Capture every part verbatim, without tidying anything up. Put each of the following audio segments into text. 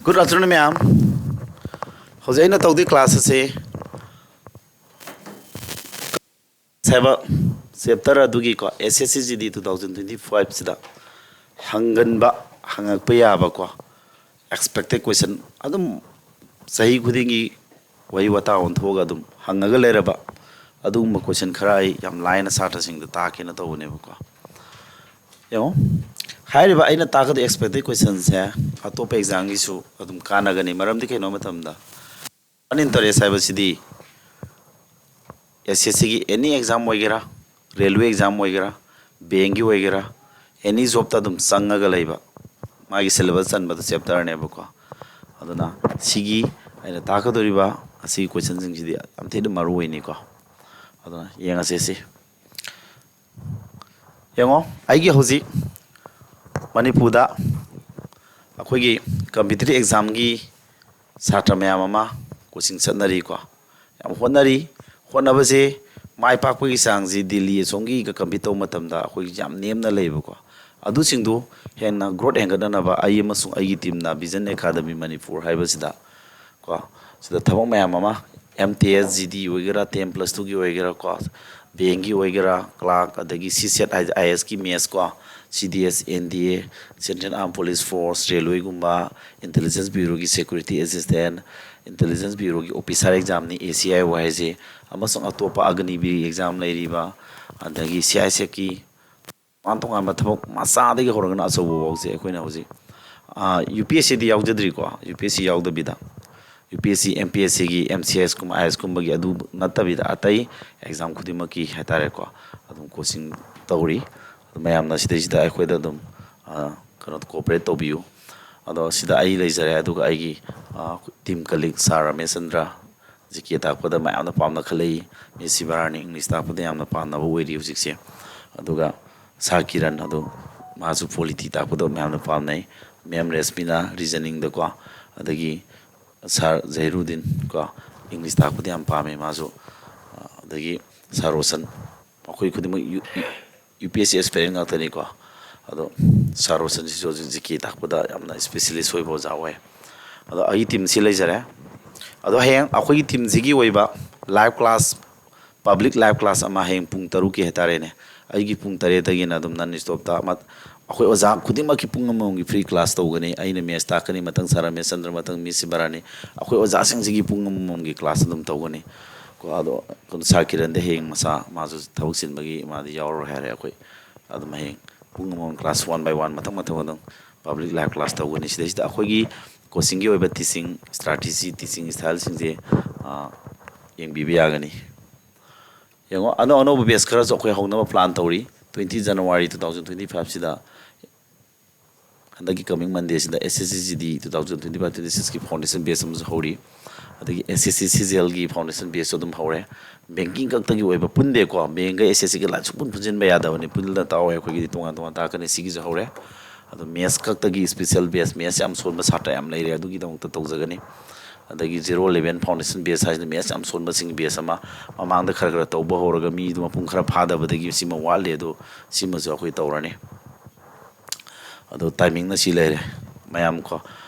Good afternoon, ꯃꯌꯥꯝ꯫ ꯍꯧꯖꯤꯛ ꯑꯩꯅ ꯇꯧꯗꯣꯏ class ꯑꯁꯤ ꯍꯥꯏꯕ chapter ꯑꯗꯨꯒꯤꯀꯣ, S S C G D two thousand twenty five ꯁꯤꯗ ꯍꯪꯒꯟꯕ, ꯍꯪꯉꯛꯄ ꯌꯥꯕꯀꯣ, expected question, ꯑꯗꯨꯝ ꯆꯍꯤ ꯈꯨꯗꯤꯡꯒꯤ ꯋꯥꯔꯤ ꯋꯥꯇꯥ ꯑꯣꯟꯊꯣꯛꯑꯒ ꯑꯗꯨꯝ ꯍꯪꯉꯒ ꯂꯩꯔꯕ ꯑꯗꯨꯒꯨꯝꯕ question ꯈꯔ ꯑꯩ ꯌꯥꯝ ꯂꯥꯏꯅ ꯁꯥꯇ꯭ꯔꯁꯤꯡꯗ ꯇꯥꯛꯀꯦꯅ ꯇꯧꯕꯅꯦꯕꯀꯣ꯫ ꯌꯦꯡꯉꯣ, ꯍꯥꯏꯔꯤꯕ ꯑꯩꯅ ꯇꯥꯛꯀꯗꯣꯏ expected questionꯁꯦ ꯑꯇꯣꯞꯄ examꯒꯤꯁꯨ ꯑꯗꯨꯝ ꯀꯥꯟꯅꯒꯅꯤ꯫ ꯃꯔꯝꯗꯤ ꯀꯩꯅꯣ ꯃꯇꯝꯗ, one in interest ꯍꯥꯏꯕꯁꯤꯗꯤ S S Cꯒꯤ any exam ꯑꯣꯏꯒꯦꯔꯥ, railway exam ꯑꯣꯏꯒꯦꯔꯥ, bankꯒꯤ ꯑꯣꯏꯒꯦꯔꯥ, any jobꯇ ꯑꯗꯨꯝ ꯆꯪꯉꯒ ꯂꯩꯕ, ꯃꯥꯒꯤ syllabus ꯆꯟꯕꯗ chapterꯅꯦꯕꯀꯣ꯫ ꯑꯗꯨꯅ ꯁꯤꯒꯤ ꯑꯩꯅ ꯇꯥꯛꯀꯗꯧꯔꯤꯕ ꯑꯁꯤꯒꯤ questionꯁꯤꯡꯁꯤꯗꯤ ꯌꯥꯝ ꯊꯤꯅ ꯃꯔꯨ ꯑꯣꯏꯅꯤꯀꯣ꯫ ꯑꯗꯨꯅ ꯌꯦꯡꯉꯁꯦ ꯁꯤ꯫ ꯌꯦꯡꯉꯣ, ꯑꯩꯒꯤ ꯍꯧꯖꯤꯛ ꯃꯅꯤꯄꯨꯔꯗ ꯑꯩꯈꯣꯏꯒꯤ competitive examꯒꯤ ꯁꯥꯇ꯭ꯔ ꯃꯌꯥꯝ ꯑꯃ coaching ꯆꯠꯅꯔꯤꯀꯣ, ꯌꯥꯝ ꯍꯣꯠꯅꯔꯤ꯫ ꯍꯣꯠꯅꯕꯁꯦ, ꯃꯥꯏ ꯄꯥꯛꯄꯒꯤ ꯆꯥꯡꯁꯤ ꯗꯤꯜꯂꯤ ꯑꯁꯣꯝꯒꯤꯒ compete ꯇꯧꯕ ꯃꯇꯝꯗ ꯑꯩꯈꯣꯏꯒꯤ ꯌꯥꯝ ꯅꯦꯝꯅ ꯂꯩꯕꯀꯣ꯫ ꯑꯗꯨꯁꯤꯡꯗꯨ ꯍꯦꯟꯅ growth ꯍꯦꯟꯒꯠꯅꯅꯕ ꯑꯩ ꯑꯃꯁꯨꯡ ꯑꯩꯒꯤ teamꯅ Vision Academy ꯃꯅꯤꯄꯨꯔ ꯍꯥꯏꯕꯁꯤꯗ ꯀꯣ, ꯁꯤꯗ ꯊꯕꯛ ꯃꯌꯥꯝ ꯑꯃ, M T S G D ꯑꯣꯏꯒꯦꯔꯥ, ten plus twoꯒꯤ ꯑꯣꯏꯒꯦꯔꯥ ꯀꯣ, bankꯒꯤ ꯑꯣꯏꯒꯦꯔꯥ, clerk, ꯑꯗꯒꯤ C SAT ꯍꯥꯏꯗꯤ I A S ꯀꯤ maths ꯀꯣ, C D S, N D A, Central Armed Police Force, railwayꯒꯨꯝꯕ, intelligence bureauꯒꯤ security assistant, intelligence bureauꯒꯤ officer examꯅꯤ, A C I O ꯍꯥꯏꯁꯦ, ꯑꯃꯁꯨꯡ ꯑꯇꯣꯞꯄ Agniveer exam ꯂꯩꯔꯤꯕ, ꯑꯗꯒꯤ C I SATꯀꯤ ꯇꯣꯉꯥꯟ ꯇꯣꯉꯥꯟꯕ ꯊꯕꯛ ꯃꯆꯥꯗꯒꯤ ꯍꯧꯔꯒꯅ ꯑꯆꯧꯕ ꯐꯥꯎꯁꯦ ꯑꯩꯈꯣꯏꯅ ꯍꯧꯖꯤꯛ, ꯑꯥ, U P S Cꯗꯤ ꯌꯥꯎꯖꯗ꯭ꯔꯤꯀꯣ, U P S C ꯌꯥꯎꯗꯕꯤꯗ, U P S C, M P S Cꯒꯤ, M C S ꯀꯨꯝꯕ, I A S ꯀꯨꯝꯕꯒꯤ ꯑꯗꯨ ꯅꯠꯇꯕꯤꯗ ꯑꯇꯩ exam ꯈꯨꯗꯤꯡꯃꯛꯀꯤ ꯍꯥꯏꯇꯥꯔꯦꯀꯣ, ꯑꯗꯨꯝ coaching ꯇꯧꯔꯤ꯫ ꯑꯗꯨ ꯃꯌꯥꯝꯅ ꯁꯤꯗꯩꯁꯤꯗ ꯑꯩꯈꯣꯏꯗ ꯑꯗꯨꯝ, ꯑꯥ, ꯀꯩꯅꯣ, cooperate ꯇꯧꯕꯤꯌꯨ꯫ ꯑꯗꯣ ꯁꯤꯗ ꯑꯩ ꯂꯩꯖꯔꯦ, ꯑꯗꯨꯒ ꯑꯩꯒꯤ, ꯑꯥ, team colleague sir Ramesh Chandra, G K ꯇꯥꯛꯄꯗ ꯃꯌꯥꯝꯅ ꯄꯥꯝꯅ ꯈꯜꯂꯛꯏ꯫ Miss ꯁꯤꯕꯥꯔꯥꯅꯤ English ꯇꯥꯛꯄꯗ ꯌꯥꯝꯅ ꯄꯥꯝꯅꯕ ꯑꯣꯏꯔꯤ ꯍꯧꯖꯤꯛꯁꯦ꯫ ꯑꯗꯨꯒ sir ꯀꯤꯔꯟ, ꯑꯗꯨ ꯃꯥꯁꯨ polity ꯇꯥꯛꯄꯗ ꯃꯌꯥꯝꯅ ꯄꯥꯝꯅꯩ꯫ Ma'am ꯔꯦꯁꯃꯤꯅ reasoningꯗꯀꯣ, ꯑꯗꯒꯤ sir ꯖꯍꯤꯔꯨꯗꯤꯟ ꯀꯣ, English ꯇꯥꯛꯄꯗ ꯌꯥꯝ ꯄꯥꯝꯃꯦ ꯃꯥꯁꯨ꯫ ꯑꯗꯒꯤ sir ꯔꯣꯁꯟ, ꯃꯈꯣꯏ ꯈꯨꯗꯤꯡꯃꯛ U-, UPSC aspirant ꯉꯥꯛꯇꯅꯤꯀꯣ꯫ ꯑꯗꯣ sir ꯔꯣꯁꯟꯁꯤꯁꯨ ꯍꯧꯖꯤꯛ G K ꯇꯥꯛꯄꯗ ꯌꯥꯝꯅ specialist ꯑꯣꯏꯕ ꯑꯣꯖꯥ ꯑꯣꯏ꯫ ꯑꯗꯣ ꯑꯩꯒꯤ ꯇꯤꯝꯁꯤ ꯂꯩꯖꯔꯦ꯫ ꯑꯗꯣ ꯍꯌꯦꯡ ꯑꯩꯈꯣꯏꯒꯤ ꯇꯤꯝꯁꯤꯒꯤ ꯑꯣꯏꯕ live class, public live class ꯑꯃ ꯍꯌꯦꯡ ꯄꯨꯡ ꯇꯔꯨꯛꯀꯤ ꯍꯥꯏꯇꯥꯔꯦꯅꯦ, ꯑꯩꯒꯤ ꯄꯨꯡ ꯇꯔꯦꯠꯇꯒꯤꯅ ꯑꯗꯨꯝ ꯅꯟ ꯁ꯭ꯇꯣꯞꯇ ꯑꯃ ꯑꯩꯈꯣꯏ ꯑꯣꯖꯥ ꯈꯨꯗꯤꯡꯃꯛꯀꯤ ꯄꯨꯡ ꯑꯃꯃꯝꯒꯤ ꯐ꯭ꯔꯤ ꯀ꯭ꯂꯥꯁ ꯇꯧꯒꯅꯤ꯫ ꯑꯩꯅ ꯃꯦꯠꯁ ꯇꯥꯛꯀꯅꯤ, ꯃꯊꯪ ꯁꯥꯔ ꯔꯃꯦꯁ ꯆꯟꯗ꯭ꯔ, ꯃꯊꯪ ꯃꯤꯁ ꯁꯤꯕꯔꯥꯅꯤ꯫ ꯑꯩꯈꯣꯏ ꯑꯣꯖꯥꯁꯤꯡꯁꯤꯒꯤ ꯄꯨꯡ ꯑꯃꯃꯝꯒꯤ ꯀ꯭ꯂꯥꯁ ꯑꯗꯨꯝ ꯇꯧꯒꯅꯤ ꯀꯣ꯫ ꯑꯗꯣ ꯀꯩꯅꯣ, ꯁꯥꯔ ꯀꯤꯔꯟꯗꯤ ꯍꯌꯦꯡ ꯃꯁꯥ, ꯃꯥꯁꯨ ꯊꯕꯛ ꯆꯤꯟꯕꯒꯤ ꯃꯥꯗꯤ ꯌꯥꯎꯔꯔꯣꯏ ꯍꯥꯏꯔꯦ꯫ ꯑꯩꯈꯣꯏ ꯑꯗꯨꯝ ꯍꯌꯦꯡ ꯄꯨꯡ ꯑꯃꯃꯝ ꯀ꯭ꯂꯥꯁ ꯋꯥꯟ ꯕꯥꯏ ꯋꯥꯟ ꯃꯊꯪ ꯃꯊꯪ ꯑꯗꯨꯝ ꯄꯕ꯭ꯂꯤꯛ ꯂꯥꯏꯚ ꯀ꯭ꯂꯥꯁ ꯇꯧꯒꯅꯤ꯫ ꯁꯤꯗꯩꯁꯤꯗ ꯑꯩꯈꯣꯏꯒꯤ ꯀꯣꯆꯤꯡꯒꯤ ꯑꯣꯏꯕ ꯇꯤꯆꯤꯡ ꯏꯁꯇ꯭ꯔꯥꯇꯦꯖꯤ, ꯇꯤꯆꯤꯡ ꯏꯁꯇꯥꯏꯜꯁꯤꯡꯁꯦ, ꯑ, ꯌꯦꯡꯕꯤꯕ ꯌꯥꯒꯅꯤ꯫ ꯌꯦꯡꯉꯣ, ꯑꯅꯧ ꯑꯅꯧꯕ ꯕꯦꯁ ꯈꯔꯁꯨ ꯑꯩꯈꯣꯏ ꯍꯧꯅꯕ ꯄ꯭ꯂꯥꯟ ꯇꯧꯔꯤ꯫ Twenty January two thousand twenty five ꯁꯤꯗ, ꯍꯟꯗꯛꯀꯤ coming Monday ꯁꯤꯗ S S C G D two thousand twenty five twenty six ꯀꯤ foundation batch ꯑꯃꯁꯨ ꯍꯧꯔꯤ꯫ ꯑꯗꯒꯤ S S C C G L ꯒꯤ foundation batch ꯁꯨ ꯑꯗꯨꯝ ꯍꯧꯔꯦ꯫ ꯕꯦꯡꯀꯤꯡ ꯈꯛꯇꯒꯤ ꯑꯣꯏꯕ ꯄꯨꯟꯗꯦꯀꯣ, ꯕꯦꯡꯒ S S C ꯒ ꯂꯥꯏꯟ ꯁꯨꯡꯄꯨꯟ ꯄꯨꯟꯁꯤꯟꯕ ꯌꯥꯗꯕꯅꯤ꯫ ꯄꯨꯜꯂ ꯇꯥꯛꯑꯣ, ꯑꯩꯈꯣꯏꯒꯤꯗꯤ ꯇꯣꯉꯥꯟ ꯇꯣꯉꯥꯟ ꯇꯥꯛꯀꯅꯤ꯫ ꯁꯤꯒꯤꯁꯨ ꯍꯧꯔꯦ꯫ ꯑꯗꯣ ꯃꯦꯠꯁ ꯈꯛꯇꯒꯤ ꯏꯁꯄꯤꯁꯦꯜ ꯕꯦꯁ, ꯃꯦꯠꯁ ꯌꯥꯝ ꯁꯣꯟꯕ ꯁꯥꯇ꯭ꯔ ꯌꯥꯝ ꯂꯩꯔꯦ, ꯑꯗꯨꯒꯤꯗꯃꯛꯇ ꯇꯧꯖꯒꯅꯤ꯫ ꯑꯗꯒꯤ Zero Eleven Foundation Batch ꯍꯥꯏꯁꯤꯅ ꯃꯦꯠꯁ ꯌꯥꯝ ꯁꯣꯟꯕꯁꯤꯡꯒꯤ ꯕꯦꯁ ꯑꯃ, ꯃꯃꯥꯡꯗ ꯈꯔ ꯈꯔ ꯇꯧꯕ ꯍꯧꯔꯒ ꯃꯤꯗꯨ ꯃꯄꯨꯡ ꯈꯔ ꯐꯥꯗꯕꯗꯒꯤ ꯁꯤꯃ ꯋꯥꯠꯂꯤ, ꯑꯗꯣ ꯁꯤꯃꯁꯨ ꯑꯩꯈꯣꯏ ꯇꯧꯔꯅꯤ꯫ ꯑꯗꯣ ꯇꯥꯏꯃꯤꯡꯅ ꯁꯤ ꯂꯩꯔꯦ꯫ ꯃꯌꯥꯝ ꯀꯣ,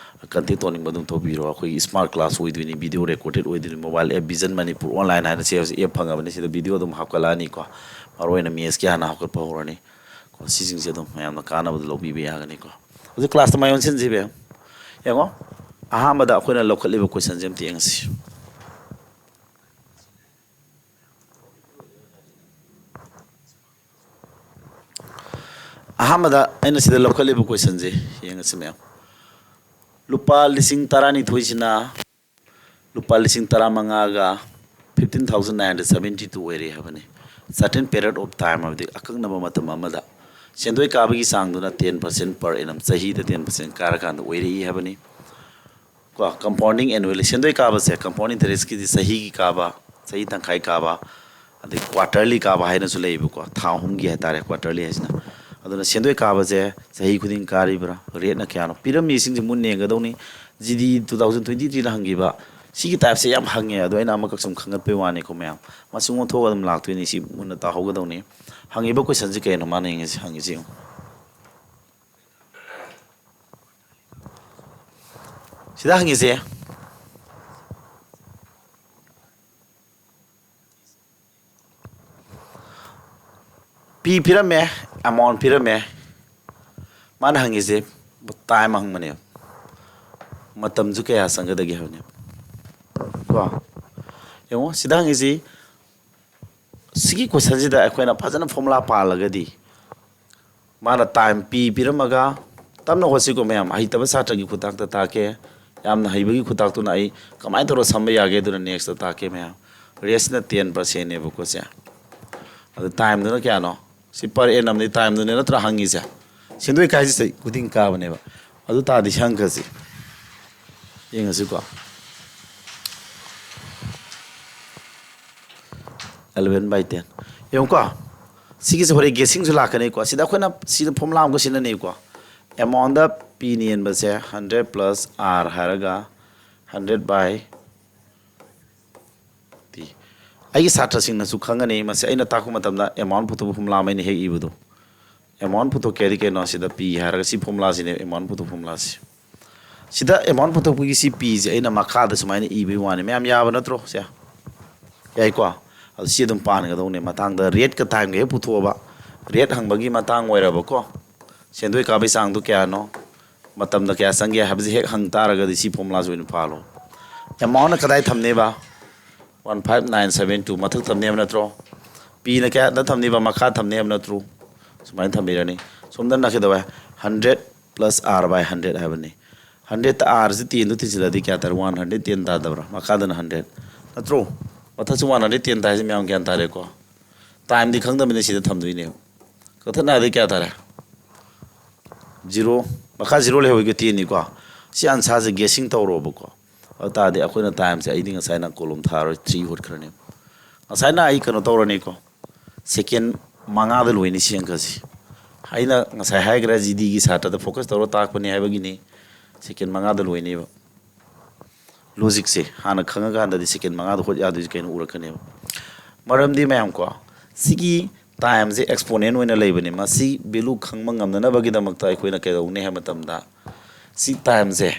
ꯀꯟꯇꯦꯛ ꯇꯧꯅꯤꯡꯕ ꯑꯗꯨꯝ ꯇꯧꯕꯤꯔꯣ꯫ ꯑꯩꯈꯣꯏꯒꯤ ꯁ꯭ꯃꯥꯔꯠ ꯀ꯭ꯂꯥꯁ ꯑꯣꯏꯗꯣꯏꯅꯤ, ꯚꯤꯗꯤꯑꯣ ꯔꯦꯀꯣꯔꯗꯦꯠ ꯑꯣꯏꯗꯣꯏꯅꯤ꯫ Mobile app Vision Manipur Online ꯍꯥꯏꯅ ꯁꯤ ꯍꯧꯖꯤꯛ ꯑꯦꯞ ꯐꯪꯉꯕꯅꯤ, ꯁꯤꯗ ꯚꯤꯗꯤꯑꯣ ꯑꯗꯨꯝ ꯍꯥꯞꯀꯠꯂꯛꯑꯅꯤꯀꯣ꯫ ꯃꯔꯨ ꯑꯣꯏꯅ ꯃꯦꯠꯁꯀꯤ ꯍꯥꯟꯅ ꯍꯥꯞꯀꯠꯄ ꯍꯧꯔꯅꯤ ꯀꯣ꯫ ꯁꯤꯁꯤꯡꯁꯦ ꯑꯗꯨꯝ ꯃꯌꯥꯝꯅ ꯀꯥꯟꯅꯕꯗ ꯂꯧꯕꯤꯕ ꯌꯥꯒꯅꯤꯀꯣ꯫ ꯍꯧꯖꯤꯛ ꯀ꯭ꯂꯥꯁꯇ ꯃꯥꯏ ꯑꯣꯟꯁꯤꯟꯁꯤ ꯏꯕꯦꯝ꯫ ꯌꯦꯡꯉꯣ, ꯑꯍꯥꯟꯕꯗ ꯑꯩꯈꯣꯏꯅ ꯂꯧꯈꯠꯂꯤꯕ ꯀꯣꯏꯁꯟꯁꯦ ꯑꯝꯇ ꯌꯦꯡꯉꯁꯤ꯫ ꯑꯍꯥꯟꯕꯗ ꯑꯩꯅ ꯁꯤꯗ ꯂꯧꯈꯠꯂꯤꯕ ꯀꯣꯏꯁꯟꯁꯦ ꯌꯦꯡꯉꯁꯤ ꯃꯌꯥꯝ꯫ ꯂꯨꯄꯥ ꯂꯤꯁꯤꯡ ꯇꯔꯥꯅꯤꯊꯣꯏꯁꯤꯅ ꯂꯨꯄꯥ ꯂꯤꯁꯤꯡ ꯇꯔꯥꯃꯉꯥꯒ fifteen thousand nine hundred seventy two ꯑꯣꯏꯔꯦ ꯍꯥꯏꯕꯅꯤ꯫ Certain period of time ꯍꯥꯏꯕꯗꯤ ꯑꯀꯛꯅꯕ ꯃꯇꯝ ꯑꯃꯗ ꯁꯦꯟꯗꯣꯏ ꯀꯥꯕꯒꯤ ꯆꯥꯡꯗꯨꯅ ten percent per annum, ꯆꯍꯤꯗ ten percent ꯀꯥꯔꯀꯥꯟꯗ ꯑꯣꯏꯔꯛꯏ ꯍꯥꯏꯕꯅꯤ꯫ ꯀꯣ, compounding annually, ꯁꯦꯟꯗꯣꯏ ꯀꯥꯕꯁꯦ compound interest ꯀꯤꯗꯤ ꯆꯍꯤꯒꯤ ꯀꯥꯕ, ꯆꯍꯤ ꯇꯪꯈꯥꯏ ꯀꯥꯕ, ꯑꯗꯩ quarterly ꯀꯥꯕ ꯍꯥꯏꯅꯁꯨ ꯂꯩꯌꯦꯕꯀꯣ, ꯊꯥ ꯑꯍꯨꯝꯒꯤ ꯍꯥꯏꯇꯥꯔꯦ, quarterly ꯍꯥꯏꯁꯤꯅ꯫ ꯑꯗꯨꯅ ꯁꯦꯟꯗꯣꯏ ꯀꯥꯕꯁꯦ ꯆꯍꯤ ꯈꯨꯗꯤꯡ ꯀꯥꯔꯤꯕ꯭ꯔꯥ, ꯔꯦꯠꯅ ꯀꯌꯥꯅꯣ, ꯄꯤꯔꯝꯃꯤꯁꯤꯡꯁꯦ ꯃꯨꯟꯅ ꯌꯦꯡꯒꯗꯧꯅꯤ꯫ G D two thousand twenty three ꯗ ꯍꯪꯈꯤꯕ ꯁꯤꯒꯤ ꯇꯥꯏꯞꯁꯦ ꯌꯥꯝ ꯍꯪꯉꯦ, ꯑꯗꯣ ꯑꯩꯅ ꯑꯃꯈꯛ ꯁꯨꯝ ꯈꯪꯒꯠꯄꯩ ꯋꯥꯅꯤꯀꯣ ꯃꯌꯥꯝ꯫ ꯃꯁꯤꯡ ꯑꯣꯟꯊꯣꯛꯑꯒ ꯑꯗꯨꯝ ꯂꯥꯛꯇꯣꯏꯅꯤ, ꯁꯤ ꯃꯨꯟꯅ ꯇꯥꯍꯧꯒꯗꯧꯅꯤ꯫ ꯍꯪꯉꯤꯕ ꯀꯣꯏꯁꯟꯁꯦ ꯀꯩꯅꯣ ꯃꯥꯅ ꯌꯦꯡꯉꯤꯁꯦ, ꯍꯪꯉꯤꯁꯦ ꯌꯦꯡꯉꯨ꯫ ꯁꯤꯗ ꯍꯪꯉꯤꯁꯦ, ꯄꯤ ꯄꯤꯔꯝꯃꯦ, ꯑꯦꯃꯥꯎꯟ ꯄꯤꯔꯝꯃꯦ, ꯃꯥꯅ ꯍꯪꯉꯤꯁꯦ ꯇꯥꯏꯝ ꯍꯪꯕꯅꯦꯕ, ꯃꯇꯝꯁꯨ ꯀꯌꯥ ꯆꯪꯒꯗꯒꯦ ꯍꯥꯏꯕꯅꯦꯕ꯫ ꯀꯣ, ꯌꯦꯡꯉꯣ, ꯁꯤꯗ ꯍꯪꯉꯤꯁꯤ, ꯁꯤꯒꯤ ꯀꯣꯏꯁꯟꯁꯤꯗ ꯑꯩꯈꯣꯏꯅ ꯐꯖꯅ ꯐꯣꯔꯃꯨꯂꯥ ꯄꯥꯜꯂꯒꯗꯤ, ꯃꯥꯅ ꯇꯥꯏꯝ ꯄꯤ ꯄꯤꯔꯝꯃꯒ, ꯇꯞꯅ ꯍꯣꯠꯁꯤꯀꯣ ꯃꯌꯥꯝ, ꯍꯩꯇꯕ ꯁꯥꯇ꯭ꯔꯒꯤ ꯈꯨꯇꯥꯛꯇ ꯇꯥꯛꯀꯦ, ꯌꯥꯝꯅ ꯍꯩꯕꯒꯤ ꯈꯨꯇꯥꯛꯇꯨꯅ ꯑꯩ ꯀꯃꯥꯏꯅ ꯇꯧꯔꯒ ꯁꯝꯕ ꯌꯥꯒꯦ, ꯑꯗꯨꯅ ꯅꯦꯛꯁꯇ ꯇꯥꯛꯀꯦ ꯃꯌꯥꯝ꯫ ꯔꯦꯠꯁꯤꯅ ꯇꯦꯟ ꯄꯥꯔꯁꯦꯟꯅꯦꯕꯀꯣ ꯁꯦ꯫ ꯑꯗꯣ ꯇꯥꯏꯝꯗꯨꯅ ꯀꯌꯥꯅꯣ? ꯁꯤ ꯄꯔ ꯑꯦꯅꯝꯅꯤ, ꯇꯥꯏꯝꯗꯨꯅꯦ ꯅꯠꯇ꯭ꯔꯥ ꯍꯪꯉꯤꯁꯦ? ꯁꯦꯟꯗꯣꯏ ꯀꯥꯏꯁꯦ ꯆꯍꯤ ꯈꯨꯗꯤꯡ ꯀꯥꯕꯅꯦꯕ꯫ ꯑꯗꯨ ꯇꯥꯔꯗꯤ ꯁꯤ ꯍꯪꯉꯁꯤ, ꯌꯦꯡꯉꯁꯤꯀꯣ꯫ ꯑꯦꯂꯚꯦꯟ ꯕꯥꯏ ꯇꯦꯟ꯫ ꯌꯦꯡꯉꯨꯀꯣ, ꯁꯤꯒꯤꯁꯦ ꯍꯣꯔꯦꯟ ꯒꯦꯁꯤꯡꯁꯨ ꯂꯥꯛꯀꯅꯤꯀꯣ꯫ ꯁꯤꯗ ꯑꯩꯈꯣꯏꯅ ꯁꯤꯗ ꯐꯣꯔꯃꯨꯂꯥ ꯑꯃꯒ ꯁꯤꯖꯤꯟꯅꯅꯤꯀꯣ꯫ ꯑꯦꯃꯥꯎꯟꯗ ꯄꯤ ꯅꯦꯟꯕꯁꯦ ꯍꯟꯗ꯭ꯔꯦꯠ ꯄ꯭ꯂꯁ ꯑꯥꯔ ꯍꯥꯏꯔꯒ ꯍꯟꯗ꯭ꯔꯦꯠ ꯕꯥꯏ ꯇꯤ꯫ ꯑꯩꯒꯤ ꯁꯥꯇ꯭ꯔꯁꯤꯡꯅꯁꯨ ꯈꯪꯒꯅꯤ, ꯃꯁꯤ ꯑꯩꯅ ꯇꯥꯛꯄ ꯃꯇꯝꯗ ꯑꯦꯃꯥꯎꯟ ꯄꯨꯊꯣꯛꯄ ꯐꯣꯔꯃꯨꯂꯥ ꯑꯃ ꯑꯩꯅ ꯍꯦꯛ ꯏꯕꯗꯣ꯫ ꯑꯦꯃꯥꯎꯟ ꯄꯨꯊꯣꯛꯀꯦ ꯍꯥꯏꯗꯤ ꯀꯩꯅꯣ? ꯁꯤꯗ ꯄꯤ ꯍꯥꯏꯔꯒ ꯁꯤ ꯐꯣꯔꯃꯨꯂꯥꯁꯤꯅꯦ, ꯑꯦꯃꯥꯎꯟ ꯄꯨꯊꯣꯛ ꯐꯣꯔꯃꯨꯂꯥꯁꯤ꯫ ꯁꯤꯗ ꯑꯦꯃꯥꯎꯟ ꯄꯨꯊꯣꯛꯄꯒꯤ ꯁꯤ ꯄꯤꯁꯦ ꯑꯩꯅ ꯃꯈꯥꯗ ꯁꯨꯃꯥꯏꯅ ꯏꯕꯒꯤ ꯋꯥꯅꯤ꯫ ꯃꯌꯥꯝ ꯌꯥꯕ ꯅꯠꯇ꯭ꯔꯣ? ꯁꯦ, ꯌꯥꯏꯀꯣ? ꯑꯗꯨ ꯁꯤ ꯑꯗꯨꯝ ꯄꯥꯟꯒꯗꯧꯅꯦ꯫ ꯃꯇꯥꯡꯗ ꯔꯦꯠꯀ ꯇꯥꯏꯝꯒ ꯍꯦꯛ ꯄꯨꯊꯣꯛꯑꯕ, ꯔꯦꯠ ꯍꯪꯕꯒꯤ ꯃꯇꯥꯡ ꯑꯣꯏꯔꯕꯀꯣ, ꯁꯦꯟꯗꯣꯏ ꯀꯥꯕꯒꯤ ꯆꯥꯡꯗꯣ ꯀꯌꯥꯅꯣ, ꯃꯇꯝꯗ ꯀꯌꯥ ꯆꯪꯒꯦ ꯍꯥꯏꯕꯁꯤ ꯍꯦꯛ ꯍꯪ ꯇꯥꯔꯒꯗꯤ ꯁꯤ ꯐꯣꯔꯃꯨꯂꯥꯁꯤ ꯑꯣꯏꯅ ꯄꯥꯜꯂꯣ꯫ ꯑꯦꯃꯥꯎꯟꯅ ꯀꯗꯥꯏ ꯊꯝꯅꯦꯕ? One five nine seven two. ꯃꯊꯛ ꯊꯝꯅꯦ ꯍꯥꯏꯕ ꯅꯠꯇ꯭ꯔꯣ? ꯄꯤꯅ ꯀꯌꯥꯗ ꯊꯝꯅꯦꯕ? ꯃꯈꯥ ꯊꯝꯅꯦ ꯍꯥꯏꯕ ꯅꯠꯇ꯭ꯔꯣ? ꯁꯨꯃꯥꯏꯅ ꯊꯝꯕꯤꯔꯅꯤ꯫ ꯁꯣꯝꯗꯅ ꯀꯩꯗꯧꯋꯦ? ꯍꯟꯗ꯭ꯔꯦꯠ ꯄ꯭ꯂꯁ ꯑꯥꯔ ꯕꯥꯏ ꯍꯟꯗ꯭ꯔꯦꯠ ꯍꯥꯏꯕꯅꯤ꯫ ꯍꯟꯗ꯭ꯔꯦꯠꯇ ꯑꯥꯔꯁꯤ ꯇꯦꯟꯗꯨ ꯇꯤꯟꯁꯤꯜꯂꯗꯤ ꯀꯌꯥ ꯇꯥꯔꯦ? ꯋꯥꯟ ꯍꯟꯗ꯭ꯔꯦꯠ ꯇꯦꯟ ꯇꯥꯗꯕ꯭ꯔꯥ? ꯃꯈꯥꯗꯅ ꯍꯟꯗ꯭ꯔꯦꯠ ꯅꯠꯇ꯭ꯔꯣ? ꯃꯊꯛꯁꯤ ꯋꯥꯟ ꯍꯟꯗ꯭ꯔꯦꯠ ꯇꯦꯟ ꯇꯥꯏꯁꯤ ꯃꯌꯥꯝ ꯒ꯭ꯌꯥꯟ ꯇꯥꯔꯦꯀꯣ? ꯇꯥꯏꯝꯗꯤ ꯈꯪꯗꯕꯅꯤꯅ ꯁꯤꯗ ꯊꯝꯗꯣꯏꯅꯦꯕ꯫ ꯀꯛꯊꯠꯅꯔꯗꯤ ꯀꯌꯥ ꯇꯥꯔꯦ? ꯖꯤꯔꯣ꯫ ꯃꯈꯥ ꯖꯤꯔꯣ ꯂꯩꯍꯧꯔꯤꯒ ꯇꯦꯟꯅꯤꯀꯣ꯫ ꯁꯤ ꯑꯟꯁꯥꯔꯁꯦ ꯒꯦꯁꯤꯡ ꯇꯧꯔꯣꯕꯀꯣ꯫ ꯑꯗꯨ ꯇꯥꯔꯗꯤ ꯑꯩꯈꯣꯏꯅ ꯇꯥꯏꯝꯁꯦ ꯑꯩꯗꯤ ꯉꯁꯥꯏꯅ ꯀꯣꯂꯣꯝ ꯊꯥꯔꯣꯏ, ꯊ꯭ꯔꯤ ꯍꯣꯠꯈ꯭ꯔꯅꯦꯕ꯫ ꯉꯁꯥꯏꯅ ꯑꯩ ꯀꯩꯅꯣ ꯇꯧꯔꯅꯤꯀꯣ, ꯁꯦꯀꯦꯟ ꯃꯉꯥꯗ ꯂꯣꯏꯅꯤ ꯁꯤ ꯑꯪꯀꯁꯤ꯫ ꯑꯩꯅ ꯉꯁꯥꯏ ꯍꯥꯏꯈ꯭ꯔꯦ, ꯖꯤꯗꯤꯒꯤ ꯁꯥꯇ꯭ꯔꯗ ꯐꯣꯀꯁ ꯇꯧꯔ ꯇꯥꯛꯄꯅꯤ ꯍꯥꯏꯕꯒꯤꯅꯤ꯫ ꯁꯦꯀꯦꯟ ꯃꯉꯥꯗ ꯂꯣꯏꯅꯦꯕ꯫ ꯂꯣꯖꯤꯛꯁꯦ ꯍꯥꯟꯅ ꯈꯪꯉꯀꯥꯟꯗꯗꯤ ꯁꯦꯀꯦꯟ ꯃꯉꯥꯗ ꯍꯣꯠ ꯌꯥꯗꯣꯏꯁꯦ ꯀꯩꯅꯣ ꯎꯔꯛꯀꯅꯦꯕ꯫ ꯃꯔꯝꯗꯤ ꯃꯌꯥꯝ ꯀꯣ, ꯁꯤꯒꯤ ꯇꯥꯏꯝꯁꯦ ꯑꯦꯛꯁꯄꯣꯅꯦꯟ ꯑꯣꯏꯅ ꯂꯩꯕꯅꯤ꯫ ꯃꯁꯤ ꯚꯦꯂꯨ ꯈꯪꯕ ꯉꯝꯅꯅꯕꯒꯤꯗꯃꯛꯇ ꯑꯩꯈꯣꯏꯅ ꯀꯩꯗꯧꯅꯤ ꯍꯥꯏꯕ ꯃꯇꯝꯗ, ꯁꯤ ꯇꯥꯏꯝꯁꯦ